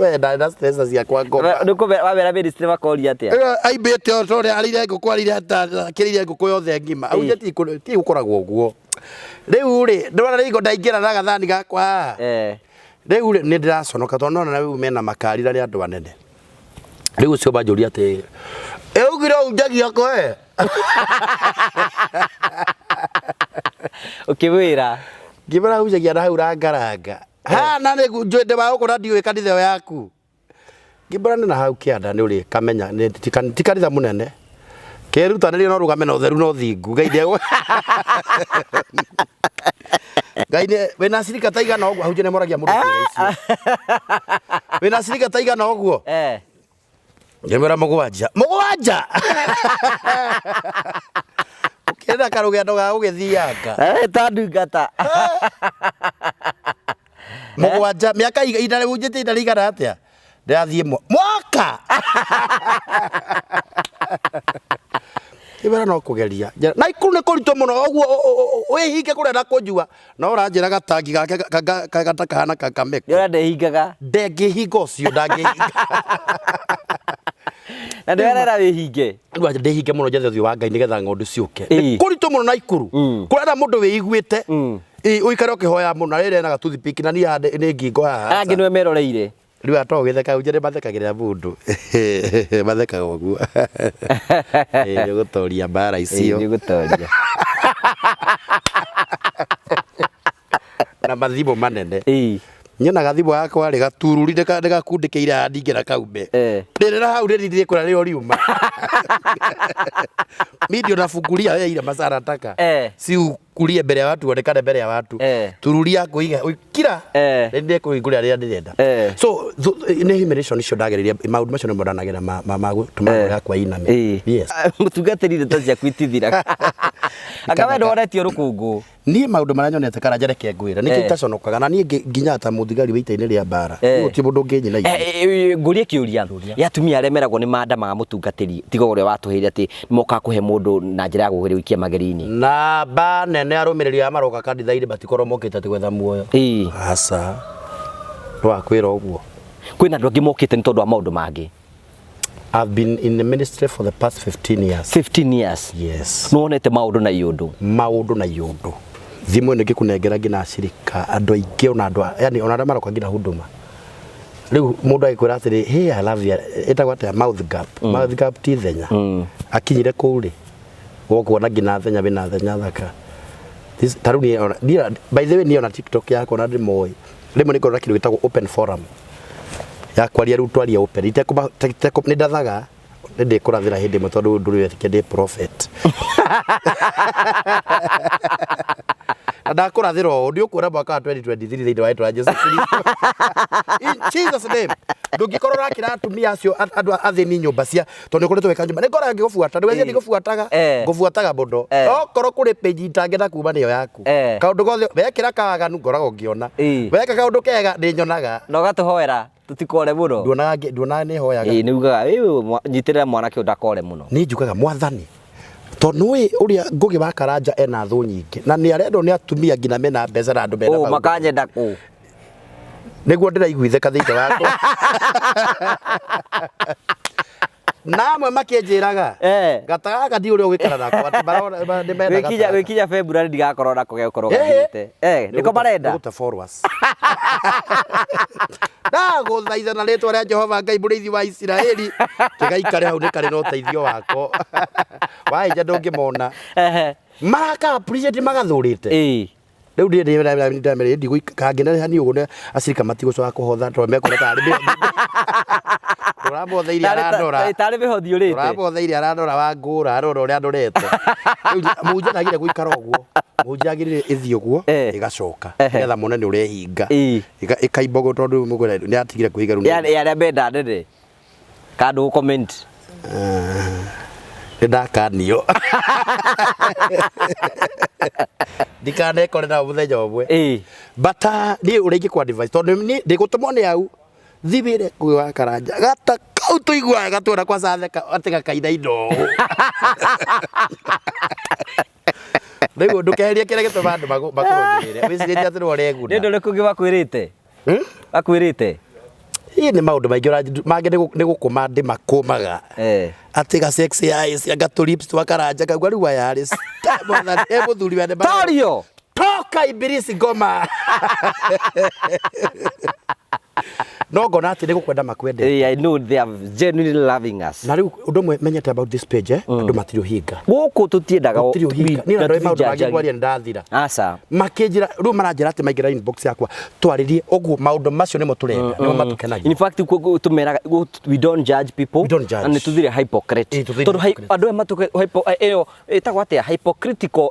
We ndarĩ na stress ciakwa ngoma. Nĩ wamera ministry makoria atĩa? Ĩyo aimbĩte o ta ũrĩa arĩire ngũkũ arĩire akĩrĩire ngũkũ yothe ng'ima. Ahunjia ti gũkoragwo ũguo. Rĩu rĩ, ndĩrona rĩu ndaingĩra na gathani gakwa haha. Rĩu rĩ, nĩ ndĩraconoka tondũ nona rĩu mena makari na nĩ andũ anene. Rĩu ũcio banjũria atĩ ĩ ugire ũhunjagia kũ ĩ? Ũkĩmwĩra? Ngĩmwĩra hunjagia na hau rangaranga. Ha na nĩ njũĩ ndĩ wa gũkũ na ndiũĩ kanitha ĩyo yaku. Ngĩmwĩra nĩ na hau kĩanda nĩ ũrĩ kamenya ti kanitha mũnene. Kĩrutanĩrie no rũgame na ũtheru na ũthingu. Ngai nĩ Ngai nĩ wĩna cirika ta igana ũguo ahunjia nĩ moragia mũndũ ciũria icio. Wĩna cirika ta igana ũguo? Ngĩmwĩra mũgwanja. Mũgwanja! Ndakĩrĩ na karũgendo ga gũgĩthianga. Eh, ta ndungata. Mũgwanja mĩaka ihinda rĩu njĩte ihinda rĩigana atĩa? Ndĩrathiĩ mwaka. Ibera no kũgeria. Na ikuru nĩ kũritũ mũno ũguo wĩhinge kũrĩa na kũnjua. No ũranjĩra gatangi gake gata kahana kakameko. Nĩ ũrĩa ndehingaga. Ndengĩhinga ũcio ndangĩhinga. Na nĩ ũrera wĩhinge. Rĩu anja ndĩhinge mũno njethe ũthiũ wa Ngai nĩgetha ng'ondu ciũke. Nĩ kũritũ mũno na ikuru. Kũrenda mũndũ wĩiguĩte. Ĩĩ ũikare ũkĩhoya mũno na rĩrĩ ena gatoothpick na niĩ haha nĩ ngingo haha. Angĩ nĩwe meroreire. Rĩu ata ũgĩtheka unje nĩ mathekagĩrĩra mũndũ. Mathekaga ũguo. Ĩĩ nĩ ũgũtoria mbara icio. Nĩ ũgũtoria. Na mathimũ manene. Nyonaga thimũ yakwa rĩ gatururi ndĩgakundĩkĩire haha ndingĩra kaume. Rĩrĩ na hau rĩrĩ ndĩkũra rĩo riuma. Mi ndio nafungulia wewe ile masaa nataka. Si ukurie mbere ya watu onekane mbere ya watu. Tururia kuiga kira rĩrĩ ndĩkũhingũrĩra rĩrĩa ndĩrenda. So nĩ humiliation icio ndagereire maũndũ macio nĩmo ndanagera ma gũtũma ngoro yakwa ĩiname. Yes. Mũtungatĩri ndeto ciaku itithiraga. Anga we ndwonetio rũkũngũ. Niĩ maũndũ marĩa nyonete Karanja reke ngwĩre nĩkĩo itaconokaga na niĩ nginyaga ta mũthigari wĩ ita-inĩ rĩa mbara. Niĩ gũtirĩ mũndũ ũngĩnyina ithe. Ngũrie kĩũria ya atumia arĩa meragwo nĩ mandamaga mũtungatĩri tiga ũrĩa watũheire atĩ mokaga kũhe mũndũ na njĩra ya gũgĩikia mageri-inĩ. Namba nene arũmĩrĩri aya maroka kanitha-inĩ matikorwo mokĩte atĩ gwetha muoyo. Aca. Ndwakwĩra ũguo. Kwĩna andũ angĩ mokĩte nĩ tondũ wa maũndũ mangĩ. I've been in the ministry for the past 15 years. 15 years. Yes. Nĩwonete maũndũ na iũndũ. Maũndũ na iũndũ. Thimũ ĩno ĩngĩkũnengera nginya acirika andũ aingĩ ona andũ yani ona arĩa maroka nginya huduma. Rĩu mũndũ agĩkwĩra atĩrĩ, hey, I love you. Ĩtagwo atĩa? Mouth gap. Mouth gap ti thenya. Akinyire kũu rĩ, wokuona nginya thenya wĩna thenya thaka. This, ta rĩu niĩ ona, niĩ, by the way niĩ ona TikTok yakwa na ndĩmoĩ. Rĩmwe nĩ ngoragwo na kĩndũ gĩtagwo open forum. Ya kwaria rĩu twaria open. Itekũma, nĩ ndathaga, nĩ ndĩkũrathĩra hĩndĩ ĩmwe tondũ ndũrĩ wetĩkia ndĩ prophet. Na ndakũrathĩra ũũ, nĩ ũkuona mwaka wa 2023 thĩinĩ wa rĩtwa rĩa Jesu Kristo. In Jesus name. Ndũngĩkorwo ũrakĩra atumia acio andũ athĩni nyũmba cia tondũ nĩ ũkoretwo wĩka nyũmba. Nĩ ngoragwo ngĩgũbuata, ndũgeciria ndigũbuataga. Ngũbuataga mũno. Okorwo kũrĩ page itangĩenda kuma nĩyo yaku. Kaũndũ gothe wekĩra kawaganu ngoragwo ngĩona. Weka kaũndũ kega nĩ nyonaga. Na ũgatũhoera tũtikore mũno. Nduonaga nduonaga nĩ hoyaga. Ĩĩ nĩ ugaga nyitĩrĩra mwanake ũyũ ndakore mũno. Niĩ njugaga mwathani tondũ nĩũĩ ũrĩa Ngũgĩ wa Karanja ena thũ nyingĩ na nĩ arendwo nĩ atumia nginya mena mbeca na andũ mena maũndũ. Makanyenda kũ? Nĩguo ndĩraiguithĩka thĩinĩ wakwa. Na amwe makĩnjĩraga gata gaka ndi ũrĩa ũgũikara nako atĩ marona nĩ menda gata gaka. Gwĩkinya February ndigakorwo nako gegũkorwo gathiĩte. Nĩko marenda? Nĩgũte followers. Ndagũthaitha na rĩtwa rĩa Jehova Ngai mũrĩithi wa Isiraeli kĩgaikare hau nĩ karĩ na ũteithio wako. Waĩnja ndũngĩmona. Maraka appreciate magathũrĩte. Rĩu niĩ ndĩramere ndigũikangĩneneha niĩ ũguo acirika matigũcoka kũhotha tondũ mekuona tarĩ mĩhothi. Ndũramothe iria arandora. Tarĩ mĩhothi ũrĩte. Ndũramothe iria arandora wa ngũra arora ũrĩa andorete. Rĩu mũhunjia ndagĩrĩire gũikara ũguo. Mũhunjia agĩrĩire ĩthiĩ ũguo ĩgacoka nĩgetha mone nĩ ũrehinga. Ĩkaimba ũguo tondũ mũgũre nĩ atigire kwĩhinga rĩu. Ya arĩa menda nene. Kana ndũgũ comment. Nĩ ndakanio. Ndikanekore nao mũthenya ũmwe. But niĩ ũrĩa ingĩkũ advise tondũ niĩ ndĩgũtũmwo nĩ au thiĩ wĩre Ngũgĩ wa Karanja gata kau tũiguaga gatuona kwa catheka atĩ gakainaina ũũ. Rĩu ndũkeherie kĩrĩa gĩtũmaga andũ makũrũmĩrĩre wĩcirĩtie atĩ nĩwe ũreguna. Nĩ ũndũ ũrĩkũ ũngĩ makwĩrĩte? Akwĩrĩte? Ĩ nĩ maũndũ maingĩ mangĩ nĩ gũkũma ndĩmakũmaga. Atĩ ga sexy eyes anga tũ lips twa Karanja kaigua rĩu aya rĩ mwathani e mũthuri wene Torio! Toka ibilisi ngoma. No ngona atĩ nĩ gũkwenda makwendete. I know they are genuinely loving us. Na rĩu ũndũ ũmwe menyete about this page andũ matirĩ ũhinga. Gũkũ tũtiendaga Gũtirĩ ũhinga. Niĩ ona ndoĩ maũndũ mangĩ ngwaria nĩ ndathira. Aca. Makĩnjĩra rĩu maranjĩra atĩ maingĩra inbox yakwa twarĩrie ũguo maũndũ macio nĩmo tũrenda nĩmo matũkenagia. In fact tũmeraga we don't judge people. We don't judge. Na nĩ tũthire hypocrite. Ĩĩ, tũthire Tondũ hypocrite. andũ aya matũke ĩyo ĩtagwo atĩa hypocritical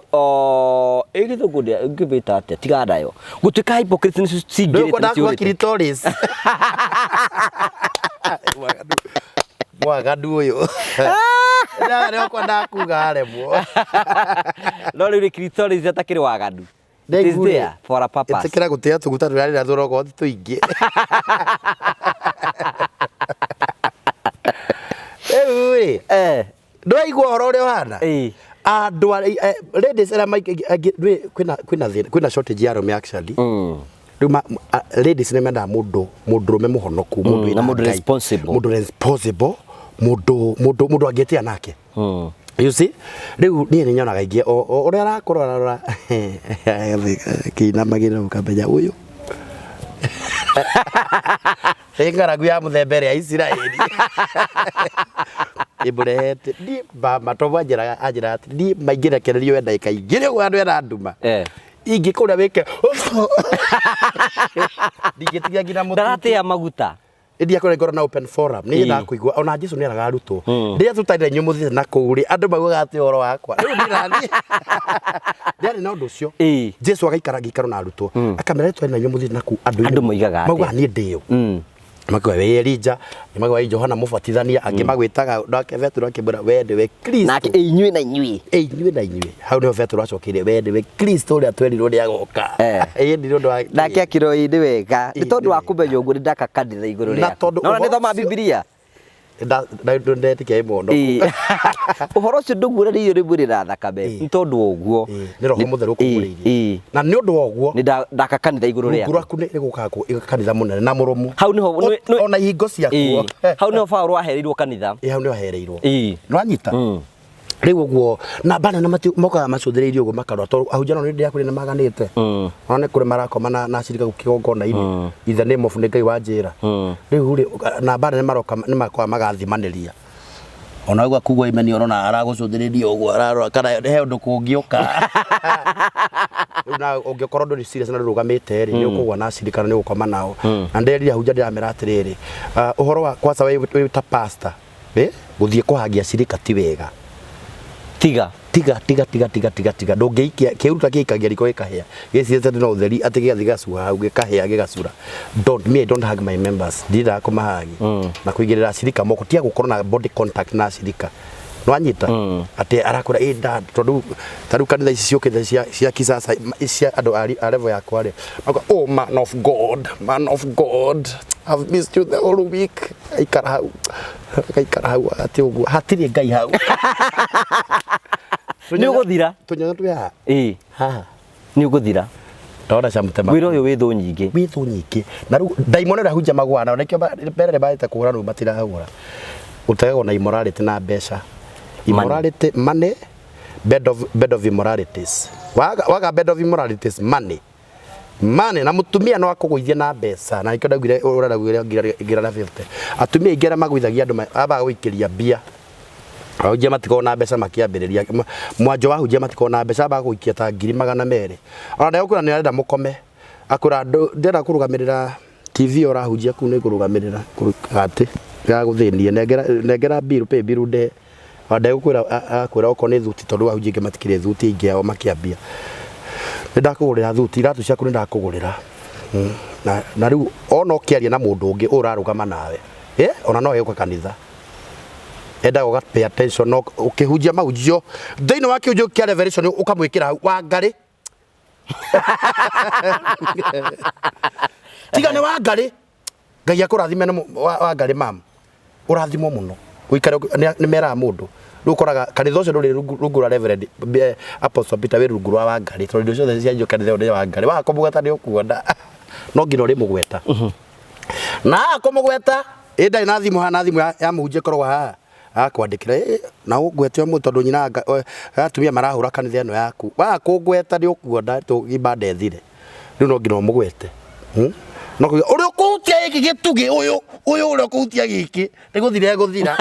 ĩ gĩthũngũ ngĩmĩta atĩa tiga nayo. Gũtuĩka hypocrite nĩ cingĩrĩte Ndũkwenda nĩ kuwa ciũrĩte. clitoris. Mwaganu ũyũ. Nĩ okwendaga kuga aremwo. No rĩu nĩ clitoris atakĩrĩ waganu. It is there for a purpose. Ĩtĩkĩra gũtĩa tũguta tũrĩa rĩrĩa tũrogothi tũingĩ. Rĩu rĩ, ndũraigua ũhoro ũrĩa ũhana? Andũ arĩa ladies arĩa maingĩ kwĩna kwĩna thĩna kwĩna shortage ya arũme actually. Rĩu ladies nĩ mendaga mũndũ mũndũrũme mũhonoku, mũndũ Na wĩna mũndũ Ngai, responsible. Mũndũ responsible, mũndũ mũndũ mũndũ angĩtĩa nake. You see? Rĩu niĩ nĩ nyonaga ingĩ ũrĩa arakũrora rora kĩinamagĩrĩra ũkamenya ũyũ nĩ ng'aragu ya mũthemba ĩrĩa ya Isiraeli ĩmũrehete niĩ mama tondũ anjĩraga anjĩraga atĩ niĩ maingĩrekererio we ndagĩka igĩrĩ ũguo andũ ena nduma ingĩkũrĩa wĩke ndingĩtigia nginya mũtitũ. Ndaratĩa maguta. Ĩndĩ akorwo ngorwo na open forum nĩ nyendaga kũigua ona Jesu nĩ eraga arutwo rĩrĩa tũtarĩ inyuĩ mũthiĩte na kũu rĩ andũ maugaga atĩ ũhoro wakwa rĩu niĩ naniĩ ndiarĩ na ũndũ ũcio Jesu agaikara gĩikaro na arutwo akamera rĩrĩa twarĩ na inyuĩ mũthiĩte na kũu andũ Andũ moigaga atĩa? maugaga niĩ ndĩ ũ Makauga wĩ Elija, angĩ makauga wĩ Johana Mũbatithania, angĩ magwĩtaga nake Petero akĩmwĩra we nĩwe Kristo. Nake ĩ inyuĩ na inyuĩ. Ĩ inyuĩ na inyuĩ. Hau nĩho Petero acokeire we nĩwe Kristo ũrĩa twerirwo nĩ agoka. Ĩ nĩ ũndũ wa Nake akĩrwo ĩ nĩ wega. Nĩ Ĩ, tondũ nĩ wa wega. kũmenya ũguo nĩ ndaka kanitha igũrũ Na rĩaku. tondũ Nona nĩ ũhoro thoma ũcio- Bibilia. Ndetĩkia ĩ mũno. Ĩ. Ũhoro ũcio ndũguũranĩirio nĩ mwĩrĩ na thakame. Nĩ tondũ wa ũguo. Ĩ, nĩ Roho Mũtheru ũkũguũrĩirie. Ĩ. Na nĩ ũndũ wa ũguo Nĩ ndaka kanitha igũrũ rungu rĩaku. rwaku nĩ rĩgũka kanitha mũnene na mũrũmu. Hau nĩho Ona ihingo ciakuo. Ĩ. Hau nĩho Paũlũ ahereirwo kanitha. Ĩ, hau nĩho ahereirwo. Ĩ. Nĩwanyita? Rĩu ũguo na bana na mati mokaga macũthĩrĩirie ũguo makarora tondũ ahunjia nao nĩ ndĩ kũrĩ nĩ maganĩte. Ona nĩ kũrĩ marakoma na acirika kĩgongona-inĩ. In the name of nĩ Ngai wanjĩra. Rĩu rĩ na bana nĩ maroka nĩ makoa magathimanĩria. Ona ũguo akugua imeni ũrona aragũcũthĩrĩria ũguo ararora kana he ũndũ kũngĩũka. Rĩu na ũngĩkorwo ndũrĩ serious na ndũrũgamĩte rĩ nĩ ũkũgwa na acirika na nĩ ũgũkoma nao. Na nderire ahunjia ndĩramera atĩrĩrĩ, ũhoro wa kwanza wĩ ta pastor gũthiĩ kũhangia cirika ti wega. Tiga. Tiga tiga tiga tiga tiga tiga ndũngĩikia kĩruta gĩikagia riko gĩkahĩa gĩciĩte no ũtheri atĩ gĩgathiĩ gĩgacuha hau gĩkahĩa gĩgacura. Don't me I don't hug my members ndiendaga kũmahagi na kũigĩrĩra acirika moko tiga gũkorwo na body contact na acirika nwanyita atĩ arakwĩra ĩ dad tondũ ta rĩu kanitha ici ciũkĩte cia kisasa cia andũ a level yakwa rĩ makuga oh man of God man of God I've missed you the whole week aikara hau agaikara hau atĩ ũguo hatirĩ Ngai hau. Nĩ ũgũthira. Tũnyanya twĩ haha. Ĩĩ. Haha. Nĩ ũgũthira. Ndona cia mũtema. Wĩra ũyũ wĩ thũ nyingĩ. Wĩ thũ nyingĩ. Na rĩu ndaimono ĩrĩa hunja magũa nao nĩkĩo mbere nĩ marĩte kũhũra rĩu matirahũra. Ũtegagwo na immorality na mbeca. Immorality, money, bed of immoralities. Waga bed of immoralities, money. Money na mũtumia no akũgũithie na mbeca na nĩkĩo ndaugire ũrĩa ndaugire ngira na 50. Atumia aingĩ arĩa magũithagia andũ ambaga gũikĩria mbia. Ahunjia matikoragwo na mbeca makĩambĩrĩria. Mwanjo wa ahunjia matikoragwo na mbeca ambaga gũikia ta 200,000. Ona ndegũkwĩra nĩ arenda mũkome. Akwĩra ndĩrenda kũrũgamĩrĩra TV ũrahunjia kũu nĩ ngũrũgamĩrĩra atĩ gagũthĩnie nengera nengera bill pay bill nde. Ona ndegũkwĩra akwĩra okorwo nĩ thuti tondũ ahunjia aingĩ matikĩrĩ thuti aingĩ ao makĩambia. Nĩ ndakũgũrĩra thuti iratũ ciaku nĩ ndakũgũrĩra. Na rĩu ona ũkĩaria na mũndũ ũngĩ ũrarũgama nawe. Ona no egũka kanitha. Endaga ũga pay attention no ũkĩhunjia mahunjio thĩinĩ wa kĩhunjio kĩa Revelation ũkamwĩkĩra hau Wangarĩ. Tiga nĩ Wangarĩ. Ngai akũrathime nĩ Wangarĩ mam. Ũrathimwo mũno. Ũikare nĩ meraga mũndũ. Rĩu ũkoraga kanitha ũcio ndũrĩ rungu rwa Reverend Apostle Peter wĩ rungu rwa Wangarĩ tondũ indo ciothe cia kanitha ĩyo nĩ Wangarĩ. Waga kũmũgweta nĩ ũkuona. No nginya ũrĩmũgweta. Na waga kũmũgweta ĩ ndarĩ na thimũ haha na thimũ ya mũhunjia ĩkoragwo haha agakwandĩkĩra ĩ na ũngwete ũmũthĩ tondũ nyina atumia marahũra kanitha ĩno yaku. Waga kũngweta nĩ ũkuona ibanda ĩthire. Rĩu no nginya ũmũgwete. No kuga ũrĩa ũkũhutia gĩkĩ gĩtugĩ ũyũ ũyũ ũrĩa ũkũhutia gĩkĩ nĩ gũthira egũthira.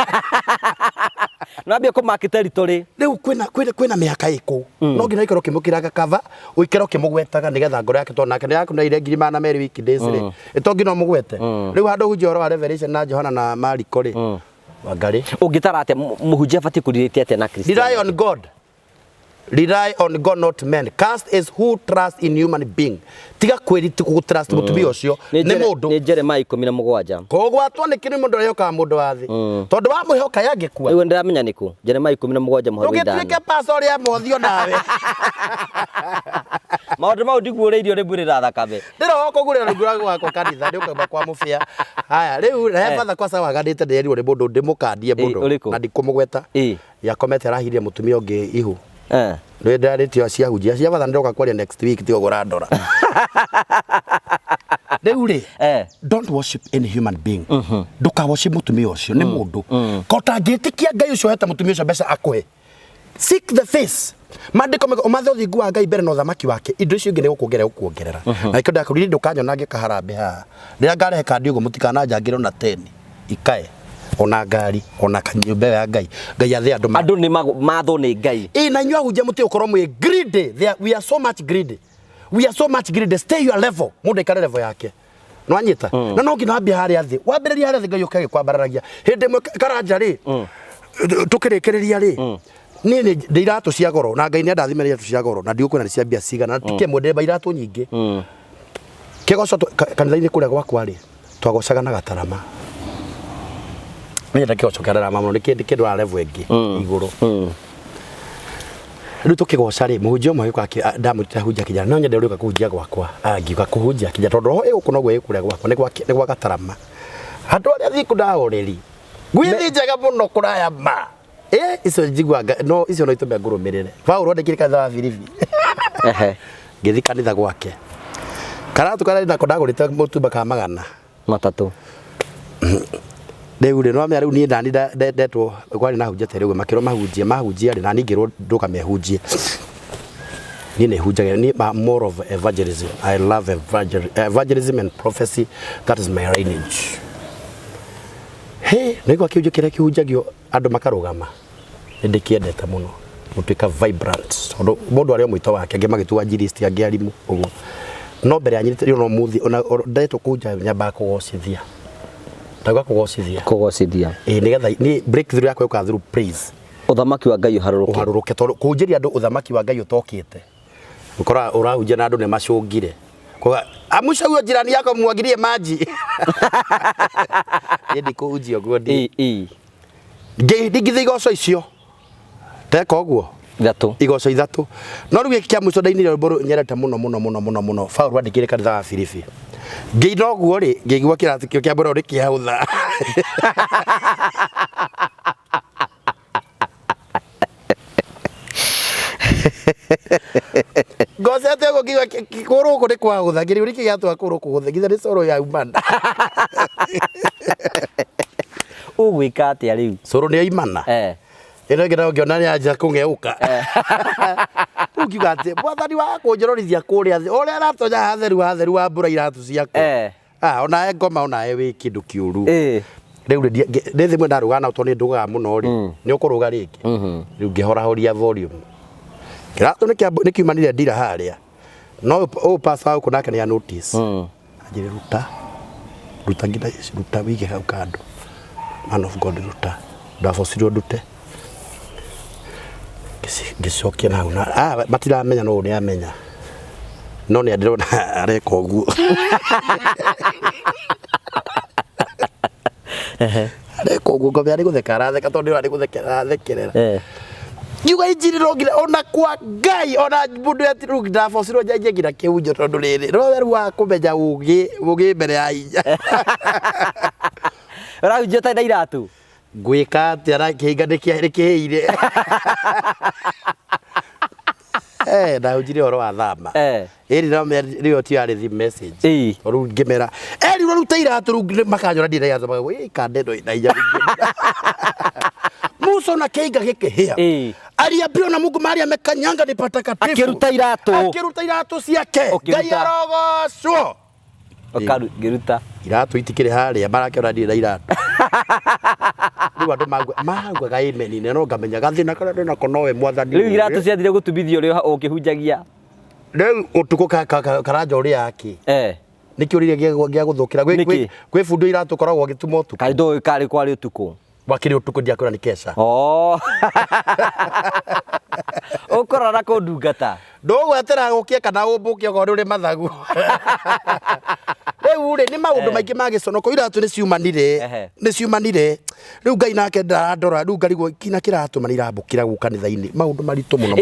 Nambia kũmaki territory. Rĩu kwĩna mĩhaka ĩkũ. No nginya ũikare ũkĩmũkĩraga cover, ũikare ũkĩmũgwetaga nĩgetha ngoro yake tondũ nake nĩakũneire 200,000 week days rĩ. Ĩ to nginya ũmũgwete. Rĩu handũ ũhunjie ũhoro wa Revelation na Johana na Mariko rĩ. Wangarĩ. Ũngĩtara atĩa mũhunjia abatiĩ kũrirĩte atĩa na Christian? Rely on God. Rely on God not men. Cursed is who trust in human being. Tiga kwĩri gũ trust mũtumia ũcio nĩ mũndũ. Nĩ Jeremiah 17. Kũgwatwo nĩ kĩrĩ mũndũ ũrĩa ũkaga mũndũ wa thĩ. Tondũ wamwĩhoka yangĩkua. Rĩu ndĩramenya nĩkũ. Jeremiah 17 mũhari wa ithano. Ndũgĩtuĩke pastor ũrĩa mothio nawe. Maũndũ mau ndiguũrĩirio nĩ mbũrĩra thakame. Ndĩroho kũgũrĩra rungu rwa gwakwa kanitha nĩ ũkauma kwa mũbĩa. Haya rĩu he batha kwa sawa ganĩte ndĩrerirwo nĩ mũndũ ndĩmũkandie mũno ũrĩkũ? na ndikũmũgweta. Yakomete arahirie mũtumia ũngĩ ihu. Nĩ ndarĩtio ciahunjia cia batha nĩndoka kwaria next week tiga ũguo ũrandora. Rĩu rĩ don't worship any human being. Ndũka worship mũtumia ũcio nĩ mũndũ. Ko ũtangĩtĩkia Ngai ũcio ũhete mũtumia ũcio mbeca akũhe. Seek the face. Maandĩko mauga ũmathe ũthingu wa Ngai mbere na ũthamaki wake indo icio ingĩ nĩ gũkuongerera gũkuongerera. Na nĩkĩo ndakwĩrire ndũkanyona ngĩka harambee haha. Rĩrĩa ngarehe kandi ũguo mũtikananjangĩre ona teni ikae ona ngari ona kanyũmba ĩyo ya Ngai. Ngai athe andũ Andũ nĩ mathwo nĩ Ngai. Ĩ na inyuĩ ahunjia mũtige gũkorwo mwĩ greedy. We are so much greedy. We are so much greedy. Stay your level. Mũndũ aikare level yake. Nĩwanyita? Na no nginya wambie harĩa thĩ. Wambĩrĩria harĩa thĩ Ngai ũke agĩkwambararagia. Hĩndĩ ĩmwe Karanja rĩ, tũkĩrĩkĩrĩria rĩ, niĩ nĩ ndĩ iratũ cia goro na Ngai nĩ andathimire iratũ cia goro na ndigũkwĩra nĩ cia mbia cigana na ti kĩmwe ndĩmba iratũ nyingĩ. Kĩgoco kanitha-inĩ kũrĩa gwakwa rĩ, twagocaga na gatarama. Nĩ nyendete kĩgoco kĩa ndarama mũno nĩ kĩndwara level ĩngĩ igũrũ. Rĩu tũkĩgoca rĩ, mũhunjia ũmwe agĩũka ndamwĩtire ahunjia akĩnjĩra no nyende ũrĩũka kũhunjia gwakwa. Angiuga kũhunjia akĩnjĩra tondũ roho ĩ gũkũ noguo ĩ kũrĩa gwakwa nĩ gwa gatarama. Andũ arĩa thiku ndahoreri. Ngwĩthi njega mũno kũraya ma. Icio njiguaga no icio no itũme ngũrũmĩrĩre. Paũlũ andĩkire kanitha wa Filipi. Ngĩthiĩ kanitha gwake. Karatũ karĩa nako ndagũrĩte mũtumba ka 300. Rĩu rĩ nĩwamenya rĩu niĩ nani ndetwo kwarĩ na hunjia ta rĩu makĩrwo mahunjie mahunjia rĩ nani ngĩrwo ndũgame hunjie. Niĩ nĩ hunjagia niĩ I'm more of evangelism. I love evangelism and prophecy, that is my lineage. He, nĩgwa kĩhunjio kĩrĩa kĩhunjagio andũ makarũgama nĩ ndĩkĩendete mũno gũtuĩka vibrant tondũ mũndũ arĩ o mwĩto wake angĩ magĩtua njiristi angĩ arimũ ũguo no mbere ya nyirĩte rĩu no mũthi ona ndetwo kũhunjia nyambaga kũgocithia ndauga kũgocithia Kũgocithia. Ĩĩ nĩgetha niĩ breakthrough yakwa yũkaga through praise. Ũthamaki wa Ngai ũharũrũke. Ũharũrũke tondũ kũhunjĩria andũ ũthamaki wa Ngai ũtokĩte ũkoraga ũrahunjia na andũ nĩ macũngire. Kwa amusha huyo jirani yako mwagirie maji. Niĩ ndikũhunjia ũguo ndi. Ĩĩ. Ngĩthingithia igoco icio. Teka ũguo. Ithatũ. Igoco ithatũ. No rĩu gĩkĩ kĩa mũico ndainire rwĩmbo rũu nyendete mũno mũno mũno mũno mũno. Paũlũ andĩkĩire kanitha wa Filipi. Ngĩina ũguo rĩ, ngĩigua kĩratũ kĩu kĩa mbere nĩ kĩahũtha. Ngocete ũguo ngiuga kũgũrũ gũkũ nĩ kwahũtha, ngĩrigwo nĩkĩ gĩatũma kũgũrũ kũhũthe, nginya nĩ cũrũ yaumana. Ũgwĩka atĩa rĩu? Cũrũ nĩ yaimana. Ĩno ĩngĩ nayo ngĩona nĩ yanjia kũng'eũka. Rĩu ngiuga atĩ mwathani wa kũnjororithia kũrĩa thĩ, ũrĩa aratonya hatheru hatheru wambũra iratũ ciakwa. Onawe ngoma onawe wĩ kĩndũ kĩũru. Rĩu rĩ, nĩ thimũ ndarũgaga nao tondũ nĩ ndũgaga mũno rĩ, nĩ ũkũrũga rĩngĩ. Rĩu ngĩhorahoria volume. Kĩratũ nĩ kiumanire ndira harĩa. No ũyũ pastor wa gũkũ nake nĩ a notice. Anjĩrire ruta, ruta nginya ruta wĩige hau kando. Man of God ruta. Ndabocirwo ndute. Ngĩcokia na hau na matiramenya no ũyũ nĩ amenya. No nĩ ndĩrona areka ũguo. Areka ũguo ngombe arĩ gũtheka aratheka tondũ ndĩrona nĩ gũthekera arathekerera. Ngiuga injiri no nginya ona kwa Ngai ona mũndũ eti rĩu ndabocirwo njanjie nginya kĩhunjio tondũ rĩrĩ no weru wa kũmenya ũgĩ ũgĩ mbere ya hinya. Ũrahunjia ũtarĩ na iratũ? Ngwĩka atĩa na kĩhinga nĩkĩhĩire. Ndahunjirie ũhoro wa thama. Ĩri no rĩo ti yarĩ the message. Rĩu ngĩmera eri ũraruta iratũ rĩu makanyona ndirĩ na iratũ makauga ĩ kande ĩno ĩna hinya rĩngĩ. Musa ona kĩhinga gĩkĩhĩa. Aliambiwa na Mungu mahali amekanyanga ni patakatifu. Akĩruta iratũ. Akĩruta iratũ ciake. Ngai arogocwo. Ngĩruta. Iratũ itikĩrĩ harĩa marakĩona ndirĩ na iratũ. Rĩu andũ maugaga amen na no ngamenya gathĩna karĩa ndĩnako nowe mwathani. Rĩu iratũ ciathire gũtumithio ũrĩa ũkĩhunjagia. Rĩu ũtukũ karanja ũrĩa akĩ. Nĩkĩ ũrire gĩa gũthũkĩra? Nĩkĩ? Gwĩ bundi iratũ ũkoragwo ũgĩtuma ũtukũ. Kaĩ ndũĩ karĩ kwarĩ ũtukũ. Wakĩrĩ ũtukũ ndiakwĩra nĩ kesha. Oh. Ũkũrora kũndungata. Ndũgwetera gũkie kana ũmbũke okorwo nĩ ũrĩ mathagu. Rĩu rĩ nĩ maũndũ maingĩ ma gĩconoko iratũ nĩ ciumanire. Nĩ ciumanire. Rĩu Ngai nake ndarandora rĩu ngarigwo kina kĩratũma nĩ irambũkĩra gũkũ kanitha-inĩ maũndũ maritũ mũno.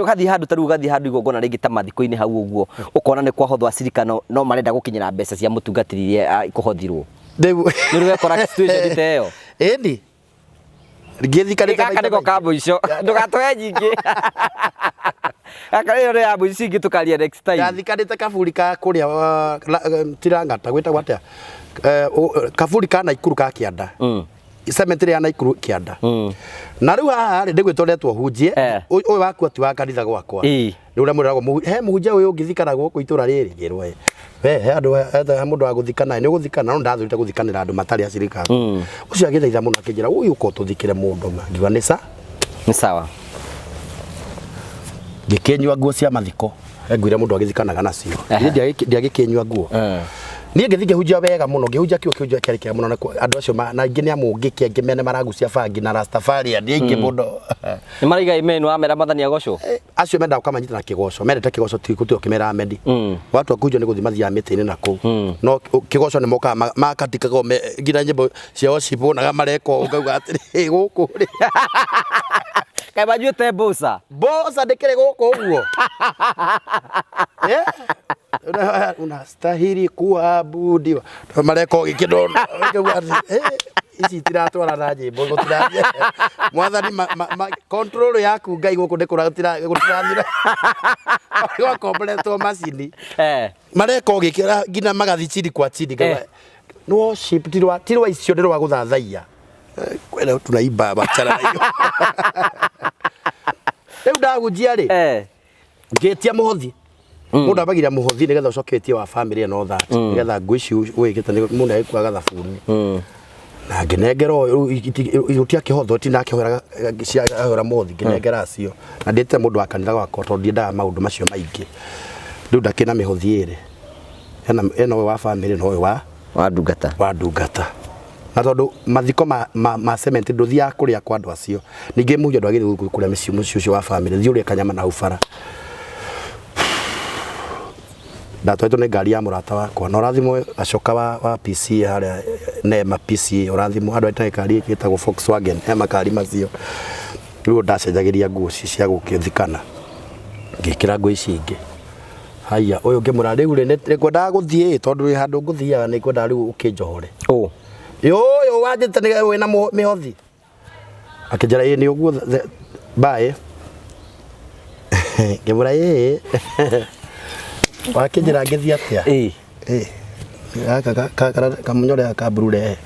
Ũgathiĩ handũ ta rĩu ũgathiĩ handũ igongona rĩngĩ ta mathiko-inĩ hau ũguo ũkona nĩ kwahothwo acirika no marenda gũkinyĩra mbeca cia mũtungatĩri iria ikũhothirwo. Rĩu Nĩ ũrĩ wekora situation ta ĩyo? Ĩni. Ngĩthikanĩte Gaka maita nĩko maingĩ. ka mũico ndũgatũhe nyingĩ. Gaka ĩyo nĩ ya mũico ici ingĩ tũkaria next time. Ndathikanĩte kaburi ka kũrĩa tirangata gwĩtagwo atĩa? Kaburi ka Naikuru ka kĩanda. Cemetery ya Naikuru kĩanda. Na rĩu haha rĩ ndĩgwĩtwo ndetwo hunjie. Ũyũ wakua ti wa kanitha gwakwa. Nĩ ũrĩa mwĩragwo he mũhunjia ũyũ ũngĩthikana gũkũ itũra rĩrĩ ngĩrwo we he andũ he mũndũ wa gũthikana nĩ ũgũthikana no ndathurĩte gũthikanĩra andũ matarĩ acirika. Ũcio agĩthaitha mũno akĩnjĩra ũyũ ũka ũtũthikĩre mũndũ ma. Ngiuga nĩ sa. Nĩ sawa. Ngĩkĩnyua nguo cia mathiko. He nguo iria mũndũ agĩthikanaga nacio. Niĩ ndiagĩkĩnyua nguo. Niĩ ngĩthiĩ ngĩhunjia wega mũno ngĩhunjia kiugo kĩhunjia kĩarĩ kĩega mũno na andũ acio na aingĩ nĩ amũngĩki angĩ mene maragucia bangi na Rastafarian nĩ aingĩ mũno. Nĩ maraiga amen wamera Mwathani agocwo. Acio mendaga ũkamanyita na kĩgoco mendete kĩgoco ti gũtirĩ ũkĩmera ameni. Watu akũhunjia nĩ gũthiĩ mathiaga mĩtĩ-inĩ na kũu. No kĩgoco nĩ mokaga makatikaga nginya nyĩmbo cia worship wonaga mareka ũũ ngauga atĩrĩ gũkũ rĩ. Kaĩ manyuĩte mboca? Mboca ndĩkĩrĩ gũkũ ũguo. Unastahili kuabudiwa. Mareka ũgĩkĩndwo ici itiratwarana nyĩmbo gũtirathiĩ. Mwathani control yaku Ngai gũkũ nĩ kũrathiĩ. Gwakomboretwo macini. Mareka ũgĩkĩra nginya magathiĩ chini kwa chini. Nĩ worship ti rwa icio nĩ rwa gũthathaiya. Kwenda tunaimba wachana na hiyo. Rĩu ndahunjia rĩ. Ngĩtia mũhothi. Mũndũ ambagiria mũhothi nĩgetha ũcoke wĩtie wa family and all that. Nĩgetha nguo ici wĩkĩte mũndũ agĩkuaga thabuni. Na ngĩnengera ũyũ rĩu gũtiakĩhothwo ti ndakĩhoera ahoera mũhothi ngĩnengera acio. Na ndĩtĩte mũndũ wa kanitha gwakwa tondũ ndiendaga maũndũ macio maingĩ. Rĩu ndakĩrĩ na mĩhothi ĩrĩ. Hena ũyũ wa family na ũyũ wa wa ndungata. Wa ndungata. Na tondũ mathiko ma cement ndũthiaga kũrĩa kwa andũ acio. Ningĩ mũhunjia ndwagĩrĩirwo kũrĩa mũciĩ ũcio wa family. Thiĩ ũrĩe kanyama na hau bara. Ndatwaritwo nĩ ngari ya mũrata wakwa. Na ũrathimwo acoka wa PCA harĩa Nema PCA ũrathimwo andũ etagwo ngari ĩtagwo Volkswagen he makari macio. Rĩu ndacenjagĩria nguo cia gũkĩthikana. Ngĩkĩra nguo ici ingĩ. Haiya ũyũ ngĩmwĩra rĩu rĩ nĩngwendaga gũthiĩ tondũ wĩ handũ ngũthiaga nĩngwendaga rĩu ũkĩnjohore. Ũ. Ũyũ wanjĩte nĩ wĩna mĩhothi. Akĩnjĩra ĩĩ nĩ ũguo bye. Ngĩmwĩra ĩĩ. Wakĩnjĩra ngĩthiĩ atĩa? Ĩĩ. Gaka kamunyore gaka ka blue rehe.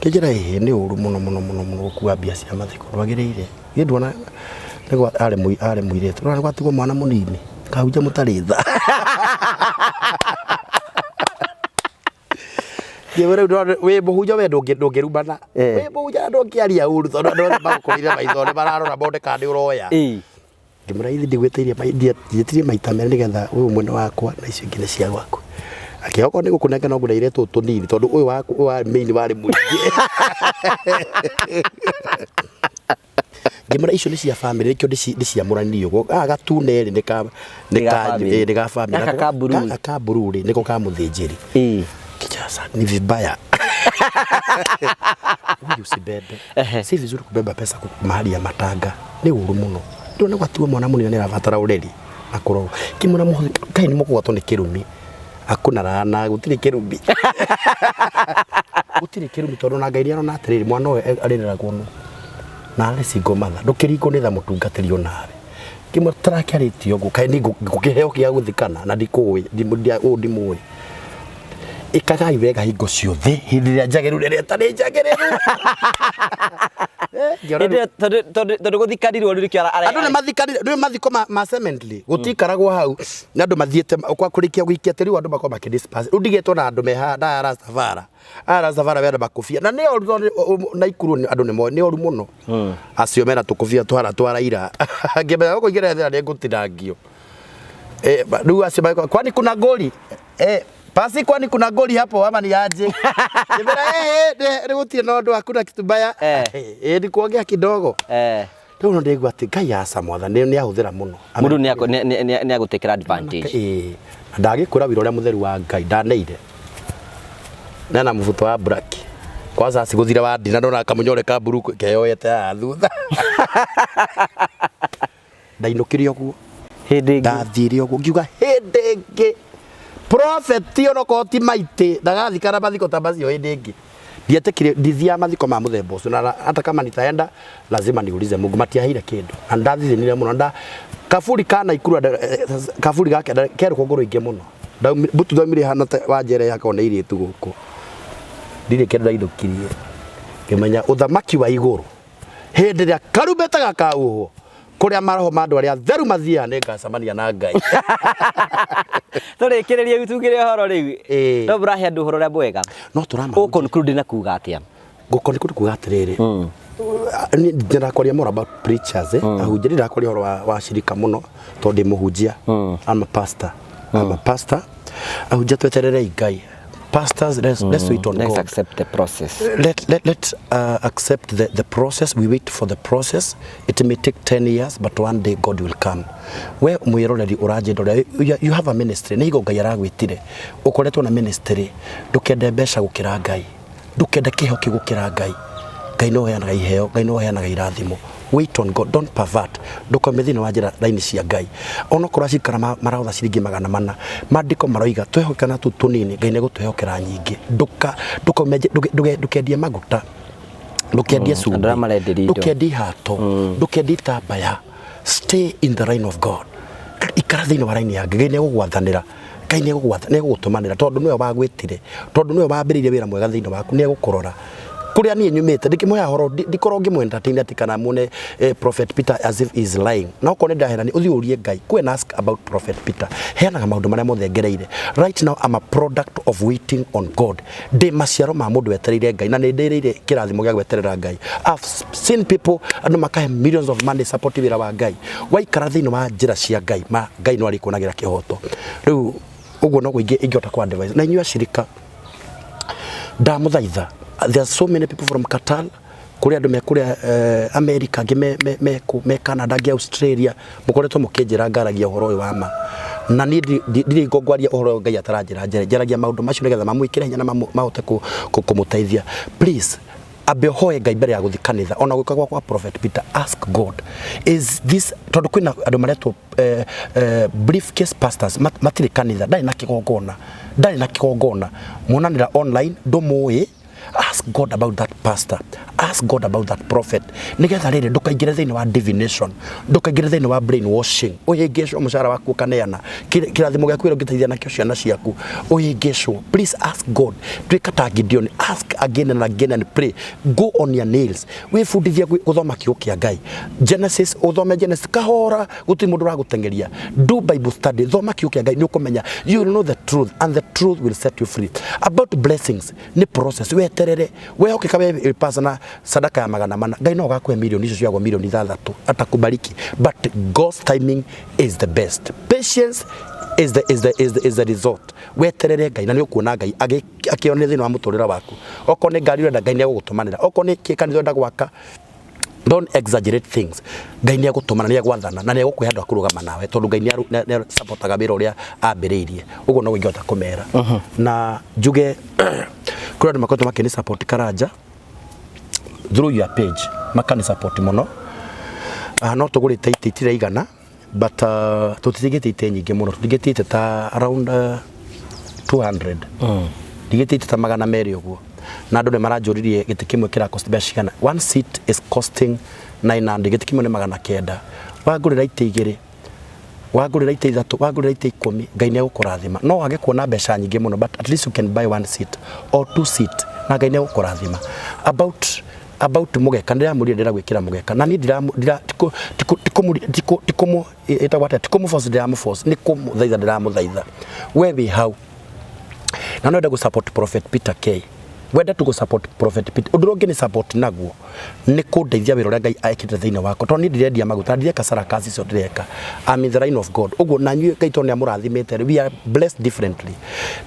Kĩnjĩra ĩĩ nĩ ũru mũno mũno mũno mũno gũkua mbia cia mathiko ndwagĩrĩire. Niĩ nduona nĩgwa arĩ mũirĩtu. Nĩwona nĩgwatigwo mwana mũnini. Kahunjia mũtarĩ tha. Ngĩmwĩra rĩu ndĩrona wĩ mũhunjia we ndũngĩrumana. Wĩ mũhunjia ndũngĩaria ũru tondũ andũ othe magũkũrire maitho nĩ mararora mone kana nĩ ũroya. Ngĩmwĩra ithi ndigwĩtĩirie maita merĩ nĩgetha ũyũ mwena wakwa na icio ingĩ nĩ cia gwaku. Akĩoka okorwo nĩ gũkũnengera no ngũneire tũtũ tũnini tondũ ũyũ waku ũyũ wa main warĩ mũingĩ. Ngĩmwĩra icio nĩ cia family nĩkĩo ndĩciamũranirie ũguo. Gaka gatune rĩ nĩ ka nĩ ka family. Gaka ka blue. Gaka ka blue rĩ nĩko ka mũthĩnjĩri. Kichasa ni vibaya. Huyu usibebe. Si vizuri kubeba pesa mahali ya matanga. Nĩ ũru mũno. Ndĩrona gwatigwo mwana mũnini nĩ arabatara ũreri na kũrorwo. Kĩmwĩra mũhothi kaĩ nĩ mũkũgwatwo nĩ kĩrumi. Hakuna laana gũtirĩ kĩrumi. Gũtirĩ kĩrumi tondũ na Ngai nĩ arona atĩrĩrĩ mwana ũyũ arĩreragwo nũ. Na arĩ single mother. Ndũkĩringwo nĩ tha mũtungatĩri onawe. Kĩmwe tũrakĩarĩtie ũguo kaĩ niĩ ngũkĩheo kĩa gũthikana na ndikũĩ ũũ ndimũĩ. Ĩkagai wega hingo ciothe hĩndĩ ĩrĩa njagĩrĩru na ĩrĩa ĩtarĩ njagĩrĩru. Tondũ gũthikanirwo rĩu nĩkĩo Andũ nĩ mathikanire rĩu mathiko ma cement rĩ gũtikaragwo hau nĩ andũ mathiĩte kwa kũrĩkia gũikia tĩri rĩu andũ makorwo makĩ disperse. Rĩu ndigĩtwo na andũ me haha na aya Rastafari. Aya Rastafari mena makobia na nĩ oru tondũ Naikuru andũ nĩ moĩ nĩ oru mũno. Acio mena tũkobia tũhana twa Raila. Ngĩmenya gũkũ ingĩrethera nĩ ngũtinangio. Rĩu acio kwani kuna ngũri? Pasi, kwani kuna goli hapo ama ni aje? Ngĩmwĩra, eh, eh, gũtirĩ na ũndũ, hakuna kitu mbaya. Eh, ni kuongea kidogo. Rĩu no ndĩgua atĩ Ngai aca mwathani nĩ ahũthĩra mũno. Mũndũ nĩ agũtekera advantage. Ĩĩ. Na ndagĩkwĩra wĩra ũrĩa mũtheru wa Ngai ndaneire. Nena mũbuto wa black. Kwanza acigũthire wa ndina ndona kamũnyore ka mburu keyoete haha thutha. Ndainũkire ũguo. Hĩndĩ ĩngĩ. Ndathire ũguo ngiuga hĩndĩ ĩngĩ prophet onokorwo ti maitĩ ndagathikana mathiko ta macio hĩndĩ ĩngĩ. Ndietĩkire, ndithiaga mathiko ma mũthemba ũcio, na hata kama nitaenda lazima niulize Mungu. Matiaheire kĩndũ na ndathithinire mũno nda kaburi ka Naikuru kaburi gake ke rũkũngũ rũingĩ mũno. Mbutu ndaumire hana ta wa njere yakwa nĩ irĩtu gũkũ, ndirĩ kĩndũ ndainũkirie. Ngĩmenya ũthamaki wa igũrũ hĩndĩ ĩrĩa karumbeta gakahuhwo kũrĩa maroho ma andũ arĩa atheru mathiaga nĩ ngacemania na Ngai. Tũrĩkĩrĩrie tugire ũhoro rĩu. Ĩĩ. No mũrahe andũ ũhoro ũrĩa mwega. No tũrama Ũ conclude na kuga atĩa? Ngũkoni kuga atĩrĩrĩ, ndĩrakwaria more about preachers, eh? Ahunjia, ndĩrakwaria ũhoro wa cirika mũno tondũ ndĩ mũhunjia. I'm a pastor, I'm a pastor. Ahunjia, twetererei Ngai. Pastors, let's wait on Let's God. accept the process. Let accept the process. We wait for the process. It may take 10 years, but one day God will come. We mwiroreri ũranjĩndora, you have a ministry, nĩ higo Ngai aragwĩtire ũkoretwo na ministry. Ndũkende mbeca gũkĩra Ngai, ndũkende kĩheo kĩu gũkĩra Ngai. Ngai no heanaga iheo, Ngai no heanaga irathimo. Wait on God, don't pervert. Ndũkome thĩinĩ wa njĩra raini cia Ngai. Onokorwo acikara marahotha ciringi 400, maandĩko maroiga twehokana tu tũnini, Ngai nĩ egũtwĩhokera nyingĩ. Ndũka ndũkaume ndũkendie maguta, ndũkendie Andũ arĩa cumbĩ, marenderio indo. Ndũkendie ihato, ndũkendie itambaya. Stay in the line of God. Ikara thĩinĩ wa raini ya Ngai. Ngai nĩ egũgwathanĩra, Ngai nĩ egũgũtũmanĩra tondũ nĩwe wagwĩtire, tondũ nĩwe wambĩrĩirie wĩra mwega thĩinĩ waku, nĩ egũkũrora. Kũrĩa niĩ nyumĩte ndĩkĩmũhe horo, ndikorwo ngĩmũ entertain atĩ kana muone Prophet Peter as if he is lying. Na okorwo nĩ ndaherani, ũthiĩ ũrie Ngai. Go and ask about Prophet Peter. Heanaga maũndũ marĩa mothe ngereire. Right now I'm a product of waiting on God. Ndĩ maciaro ma mũndũ wetereire Ngai, na nĩ ndĩrĩire kĩrathimo gĩa gweterera Ngai. I've seen people, andũ makahe millions of money support wĩra wa Ngai. Waikara thĩinĩ wa njĩra cia Ngai, ma Ngai no arĩkuonagĩra kĩhoto. Rĩu ũguo noguo ingĩhota ku advise. Na inyuĩ acirika, ndamũthaitha, there are so many people from Qatar, kũrĩ andũ me kũrĩa America, angĩ me Canada, angĩ Australia, mũkoretwo mũkĩnjĩra ngaragia ũhoro ũyũ wa ma. Na niĩ ndirĩ hingo ngwaria ũhoro ũyũ Ngai ataranjĩra njere. Njaragia maũndũ macio nĩgetha mamwĩkĩre hinya na mahote kũmũteithia. Please, ambe ũhoe Ngai mbere ya gũthiĩ kanitha ona gwĩka gwakwa. Prophet Peter, ask God, is this, tondũ kwĩna andũ maretwo briefcase pastors, matirĩ kanitha, ndarĩ na kĩgongona, ndarĩ na kĩgongona, muonanĩra online, ndũmũĩ. Ask God about that pastor, ask God about that prophet, nigetha rĩrĩ ndũkaingĩre thĩinĩ wa divination, ndũkaingĩre thĩinĩ wa brainwashing, ũhĩngĩcwo mũcara waku ũkaneana kĩrathimo gĩaku kĩrĩa ũngĩteithia nakĩo ciana ciaku, ũhĩngĩcwo. Please ask God. Tuĩka ta Gideon, ask again and again and pray. Go on your nails, wĩbundithie gũthoma kiugo kĩa Ngai. Genesis, ũthome Genesis kahora, gũtirĩ mũndũ ũragũteng'eria. Do Bible study, thoma kiugo kĩa Ngai, nĩ ũkũmenya. You will know the truth and the truth will set you free. About blessings, nĩ process. Weterere, wehokeka, we pasa na sadaka ya 400, Ngai no agakũhe milioni icio ciagwo milioni 6, atakubariki. But God's timing is the best. Patience is the result. Weterere Ngai na nĩ ũkuona Ngai akĩonania thĩinĩ wa mũtũrĩre waku. Okorwo nĩ ngari ũrenda, Ngai nĩ egũgũtũmanĩra. Okorwo nĩ kĩ kanitha ũrenda gwaka, don't exaggerate things. Ngai nĩ egũtũmana, nĩ egwathana na nĩ egũkũhe andũ a kũrũgama nawe, tondũ Ngai nĩ supportaga wĩra ũrĩa ambĩrĩirie. Ũguo no ingĩhota kũmera. Na njuge kũrĩ andũ makoretwo makĩni support Karanja through your page, makani support mũno. No tũgũrĩte itĩ itiraigana, but tũtitigĩte itĩ nyingĩ mũno, tũtigĩte itĩ ta around 200, ndigĩte itĩ ta 200 ũguo. Na andũ nĩ maranjũririe gĩtĩ kĩmwe kĩra cost mbeca cigana. One seat is costing 900, gĩtĩ kĩmwe nĩ 900. Wangũrĩra itĩ igĩrĩ, wangũrĩra itĩ ithatũ, wangũrĩra itĩ 10, Ngai nĩ egũkũrathima. No wage kuona mbeca nyingĩ mũno, but at least you can buy one seat or two seat na Ngai nĩ egũkũrathima. About mũgeka, ndĩramũrire ndĩra gwĩkĩra mũgeka na niĩ ndira tikũ tikũ tikũ tikũ tikũ ĩtagwo atĩa, tikũ force, ndĩramũ force, nĩ kũmũthaitha ndĩramũthaitha. We wĩ hau na no ende gũ support Prophet Peter K, Ngwenda tu support Prophet Peter. Ũndũ ũrĩa ũngĩ nĩ support naguo nĩ kũndeithia wĩra ũrĩa Ngai ekĩte thĩinĩ wakwa, tondũ niĩ ndirendia maguta, ndireka sarakasi icio ndĩreka. I'm in the line of God. Ũguo na inyuĩ Ngai tondũ nĩ amũrathimĩte, we are blessed differently.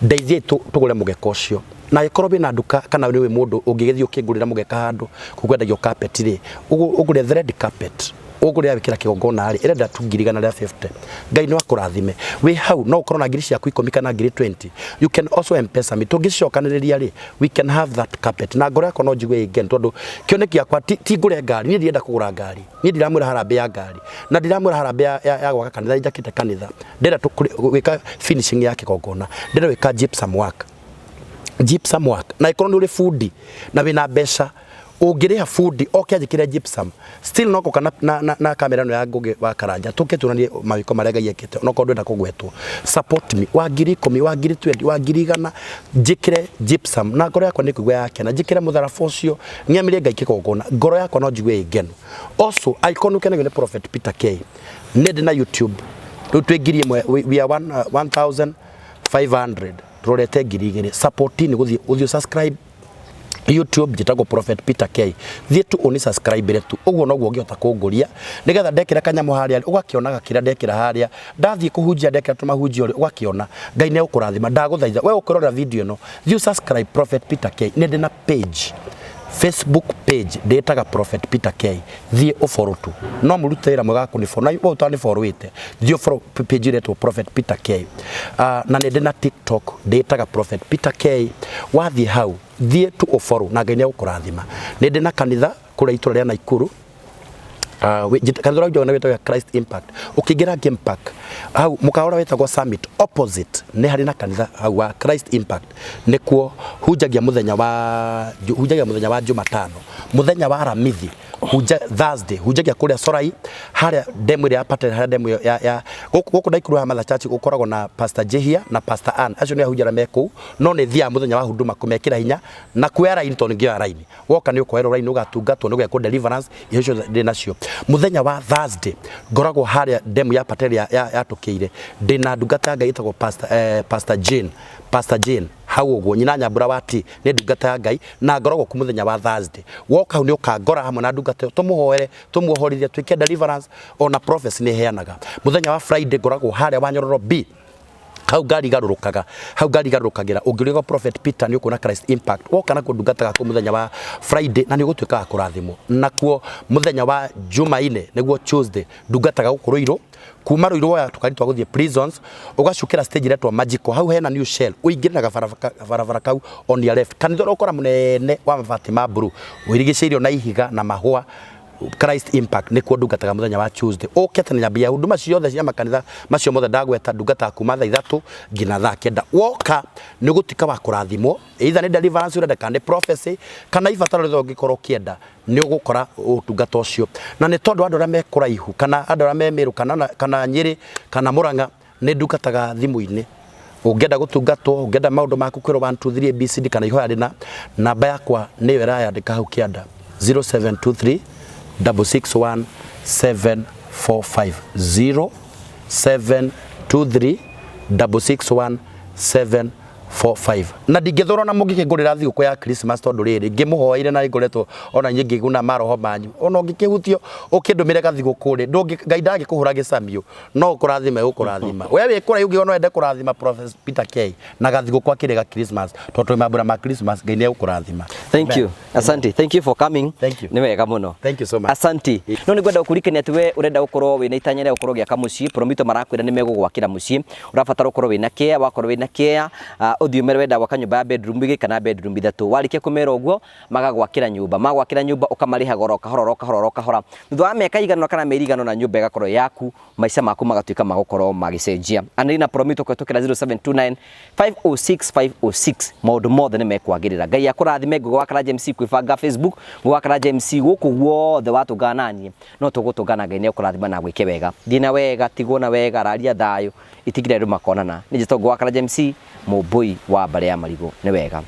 Ndeithiai tũgũre mũgeka ũcio. Na angĩkorwo wĩna nduka kana nĩ ũĩ mũndũ ũngĩgĩthiĩ ũkĩngũrĩra mũgeka handũ kũu kwendagio carpet rĩ, ũgũre thread carpet ũgũrĩa wĩkĩra kĩgongona rĩ, ĩrenda tu 150,000. Ngai no akũrathime. Wĩ hau no ũkorwo na ngiri ciaku 10 kana ngiri 20. You can also M-Pesa me. Tũngĩcokanĩrĩria rĩ, we can have that carpet. Na ngoro yakwa no njigue ĩ ngenu tondũ kĩoneki gĩakwa ti ngũre ngari. Niĩ ndirenda kũgũra ngari. Niĩ ndiramwĩra harambee ya ngari. Na ndiramwĩra harambee ya gwaka kanitha, nĩnjakĩte kanitha. Ndĩrenda gwĩka finishing ya kĩgongona. Ndĩrenda gwĩka gypsum work. Gypsum work. Na ĩkorwo nĩ ũrĩ bundi na wĩna mbeca, ũngĩrĩha bundi oke anjĩkĩre gypsum, still no ngũka na kamera ĩno ya Ngũgĩ wa Karanja tũke tuonanie mawĩko marĩa Ngai ekĩte, onokorwo ndũrenda kũgwetwo. Support me wa 10,000, wa 20,000, wa 100,000, njĩkĩre gypsum na ngoro yakwa nĩ kũigua yakena, njĩkĩre mũtharaba ũcio ng'emire Ngai kĩgongona, ngoro yakwa no njigue ĩ ngenu. Also angĩkorwo nĩ ũkenagio nĩ Prophet Peter K, nĩ ndĩ na YouTube rĩu twĩ 1,000, we are 1500, tũrorete 2,000. Support nĩ gũthiĩ ũthiĩ subscribe YouTube, njĩtagwo Prophet Peter K. Thiĩ tu ũni subscribe tu, ũguo noguo ũngĩhota kũngũria nĩgetha ndekĩra kanyamũ harĩa ũgakĩonaga kĩrĩa ndekĩra harĩa, ndathiĩ kũhunjia ndekĩra tũmahunjio rĩ ũgakĩona. Ngai nĩ egũkũrathima. Ndagũthaitha we ũkwĩrorera video ĩno, thiĩ subscribe Prophet Peter K. Nĩ ndĩ na page, Facebook page ndĩtaga Prophet Peter K. Thiĩ ũfollow tu, no mũrute wĩra mwega wa kũni follow, na we ũtani followĩte, thiĩ ũfollow page ĩretwo Prophet Peter K. Na nĩ ndĩ na TikTok ndĩtaga Prophet Peter K. Wathiĩ hau thiĩ tu ũfollow na Ngai nĩ egũkũrathima. Nĩ ndĩ na kanitha kũrĩa itũra rĩa Naikuru, kanitha ũrĩa njogana wĩtagwo Christ Impact. Ũkĩingĩra Game Park hau mũkawa ũrĩa wĩtagwo Summit opposite nĩ harĩ na kanitha hau wa Christ Impact, nĩkuo hunjagia mũthenya wa hunjagia mũthenya wa Jumatano, mũthenya wa Aramithi hunja, Thursday hunjagia kũrĩa Sorai, harĩa demu ĩrĩa ya Patel, harĩa demu ĩyo ya gũkũ Naikuru ha Mother Church gũkoragwo na Pastor Jehia na Pastor Ann, acio nĩ ahunjia arĩa me kũu, no nĩ thiaga mũthenya wa huduma kũmekĩra hinya na kuoya raini tondũ ngĩoya raini woka nĩ ũkoerwo raini ũgatungatwo nĩ ũgekwo deliverance icio ciothe ndĩ nacio. Mũthenya wa Thursday ngoragwo harĩa demu ya Patel yatũkĩire, ndĩ na ndungata ya Ngai ĩtagwo Pastor Jane, Pastor Jane hau ũguo, nyina Nyambura wa T, nĩ ndungata ya Ngai na ngoragwo ku mũthenya wa Thursday. Woka hau nĩ ũkangora hamwe na ndungata ĩyo, tũmũhoere, tũmuohorithie, twĩke deliverance, ona prophecy nĩ heanaga. Mũthenya wa Friday ngoragwo harĩa wa Nyororo B, hau ngari igarũrũkaga, hau ngari igarũrũkagĩra, ũngĩũria gwa Prophet Peter nĩ ũkuona Christ Impact. Woka nakuo ndungataga kũu mũthenya wa Friday na nĩ ũgũtuĩka wa kũrathimwo. Nakuo mũthenya wa Jumaine nĩguo Tuesday ndungataga gũkũ Ruiru, kuma Ruiru woya tũkari twa gũthiĩ prisons, ũgacukĩra stage ĩretwo Magical, hau hena new shell, ũingĩre na gabarabara kau on your left, kanitha ũrĩa ũkora mũnene wa mabati ma blue ũrigicĩirio na ihiga na mahũa, Christ Impact, nĩkuo ndungataga mũthenya wa Tuesday. Ũke tene nyambia huduma ciothe cia makanitha macio mothe ndagweta, ndungataga kuma thaa 3 nginya thaa 9. Woka nĩ ũgũtuĩka wa kũrathimwo, either nĩ deliverance ũrenda kana nĩ prophecy kana ibataro rĩothe ũngĩkorwo ũkĩenda, nĩ ũgũkora ũtungata ũcio. Na nĩ tondũ andũ arĩa me kũraihu kana andũ arĩa me Meru kana Nyĩrĩ kana Mũrang'a, nĩ ndungataga thimũ-inĩ. Ũngĩenda gũtungatwo, ũngĩenda maũndũ maku kwĩrwo 1 2 3 ABCD kana ihoya rĩna, namba yakwa nĩyo ĩrayandĩka hau kĩanda, 0723 661 745, 0723 661 745. Na ndingĩthũra ona mũngĩkĩngũrĩra thigũkũ ya Christmas, tondũ rĩrĩ ngĩmũhoeire na ngoretwo ona niĩ ngĩguna maroho manyu, ona ũngĩkĩhutio ũkĩndũmĩre gathigũkũ rĩ, Ngai ndangĩkũhũra gĩcamio, no ũkũrathima egũkũrathima. We wĩ kũraihu ũngĩona no wende kũrathima Prophet Peter K na gathigũkũ akĩrĩ ga Christmas, tondũ twĩ mambura ma Christmas, Ngai nĩ egũkũrathima. Thank you. Asante. Thank you for coming. Thank you. Nĩ wega mũno. Thank you so much. Asante. No nĩ ngwenda gũkũririkania atĩ we ũrenda gũkorwo wĩna itanya rĩa gũkorwo ũgĩaka mũciĩ, Promito marakwĩra nĩ megũgwakĩra mũciĩ. Ũrabatara ũkorwo wĩna kea, wakorwo wĩna kea, ũthiĩ ũmere wenda gwaka nyũmba ya bedroom 2 kana bedroom 3. Warĩkia kũmera ũguo, magagwakĩra nyũmba. Magwakĩra nyũmba ũkamarĩha goro kahora oro kahora oro kahora. Thutha wa mĩaka igana kana mĩeri igana na nyũmba ĩgakorwo yaku, maica maku magatuĩka magũkorwo magĩcenjia. Anĩrĩria na Promito kũhĩtũkĩra 0729 506 506, maũndũ mothe nĩ mekwagĩrĩra. Ngai akũrathime. Ngũgĩ wa Karanja MC kwĩbanga Facebook, Ngũgĩ wa Karanja MC gũkũ guothe watũngana naniĩ no tũgũtũngana. Ngai nĩ ekũrathima na gwĩke wega. Thiĩ na wega, tigwo na wega, raria thayũ, itigire andũ makonana. Nĩ njĩtagwo Ngũgĩ wa Karanja MC, mũmbũi wa mbarĩ ya marigũ. Nĩ wega.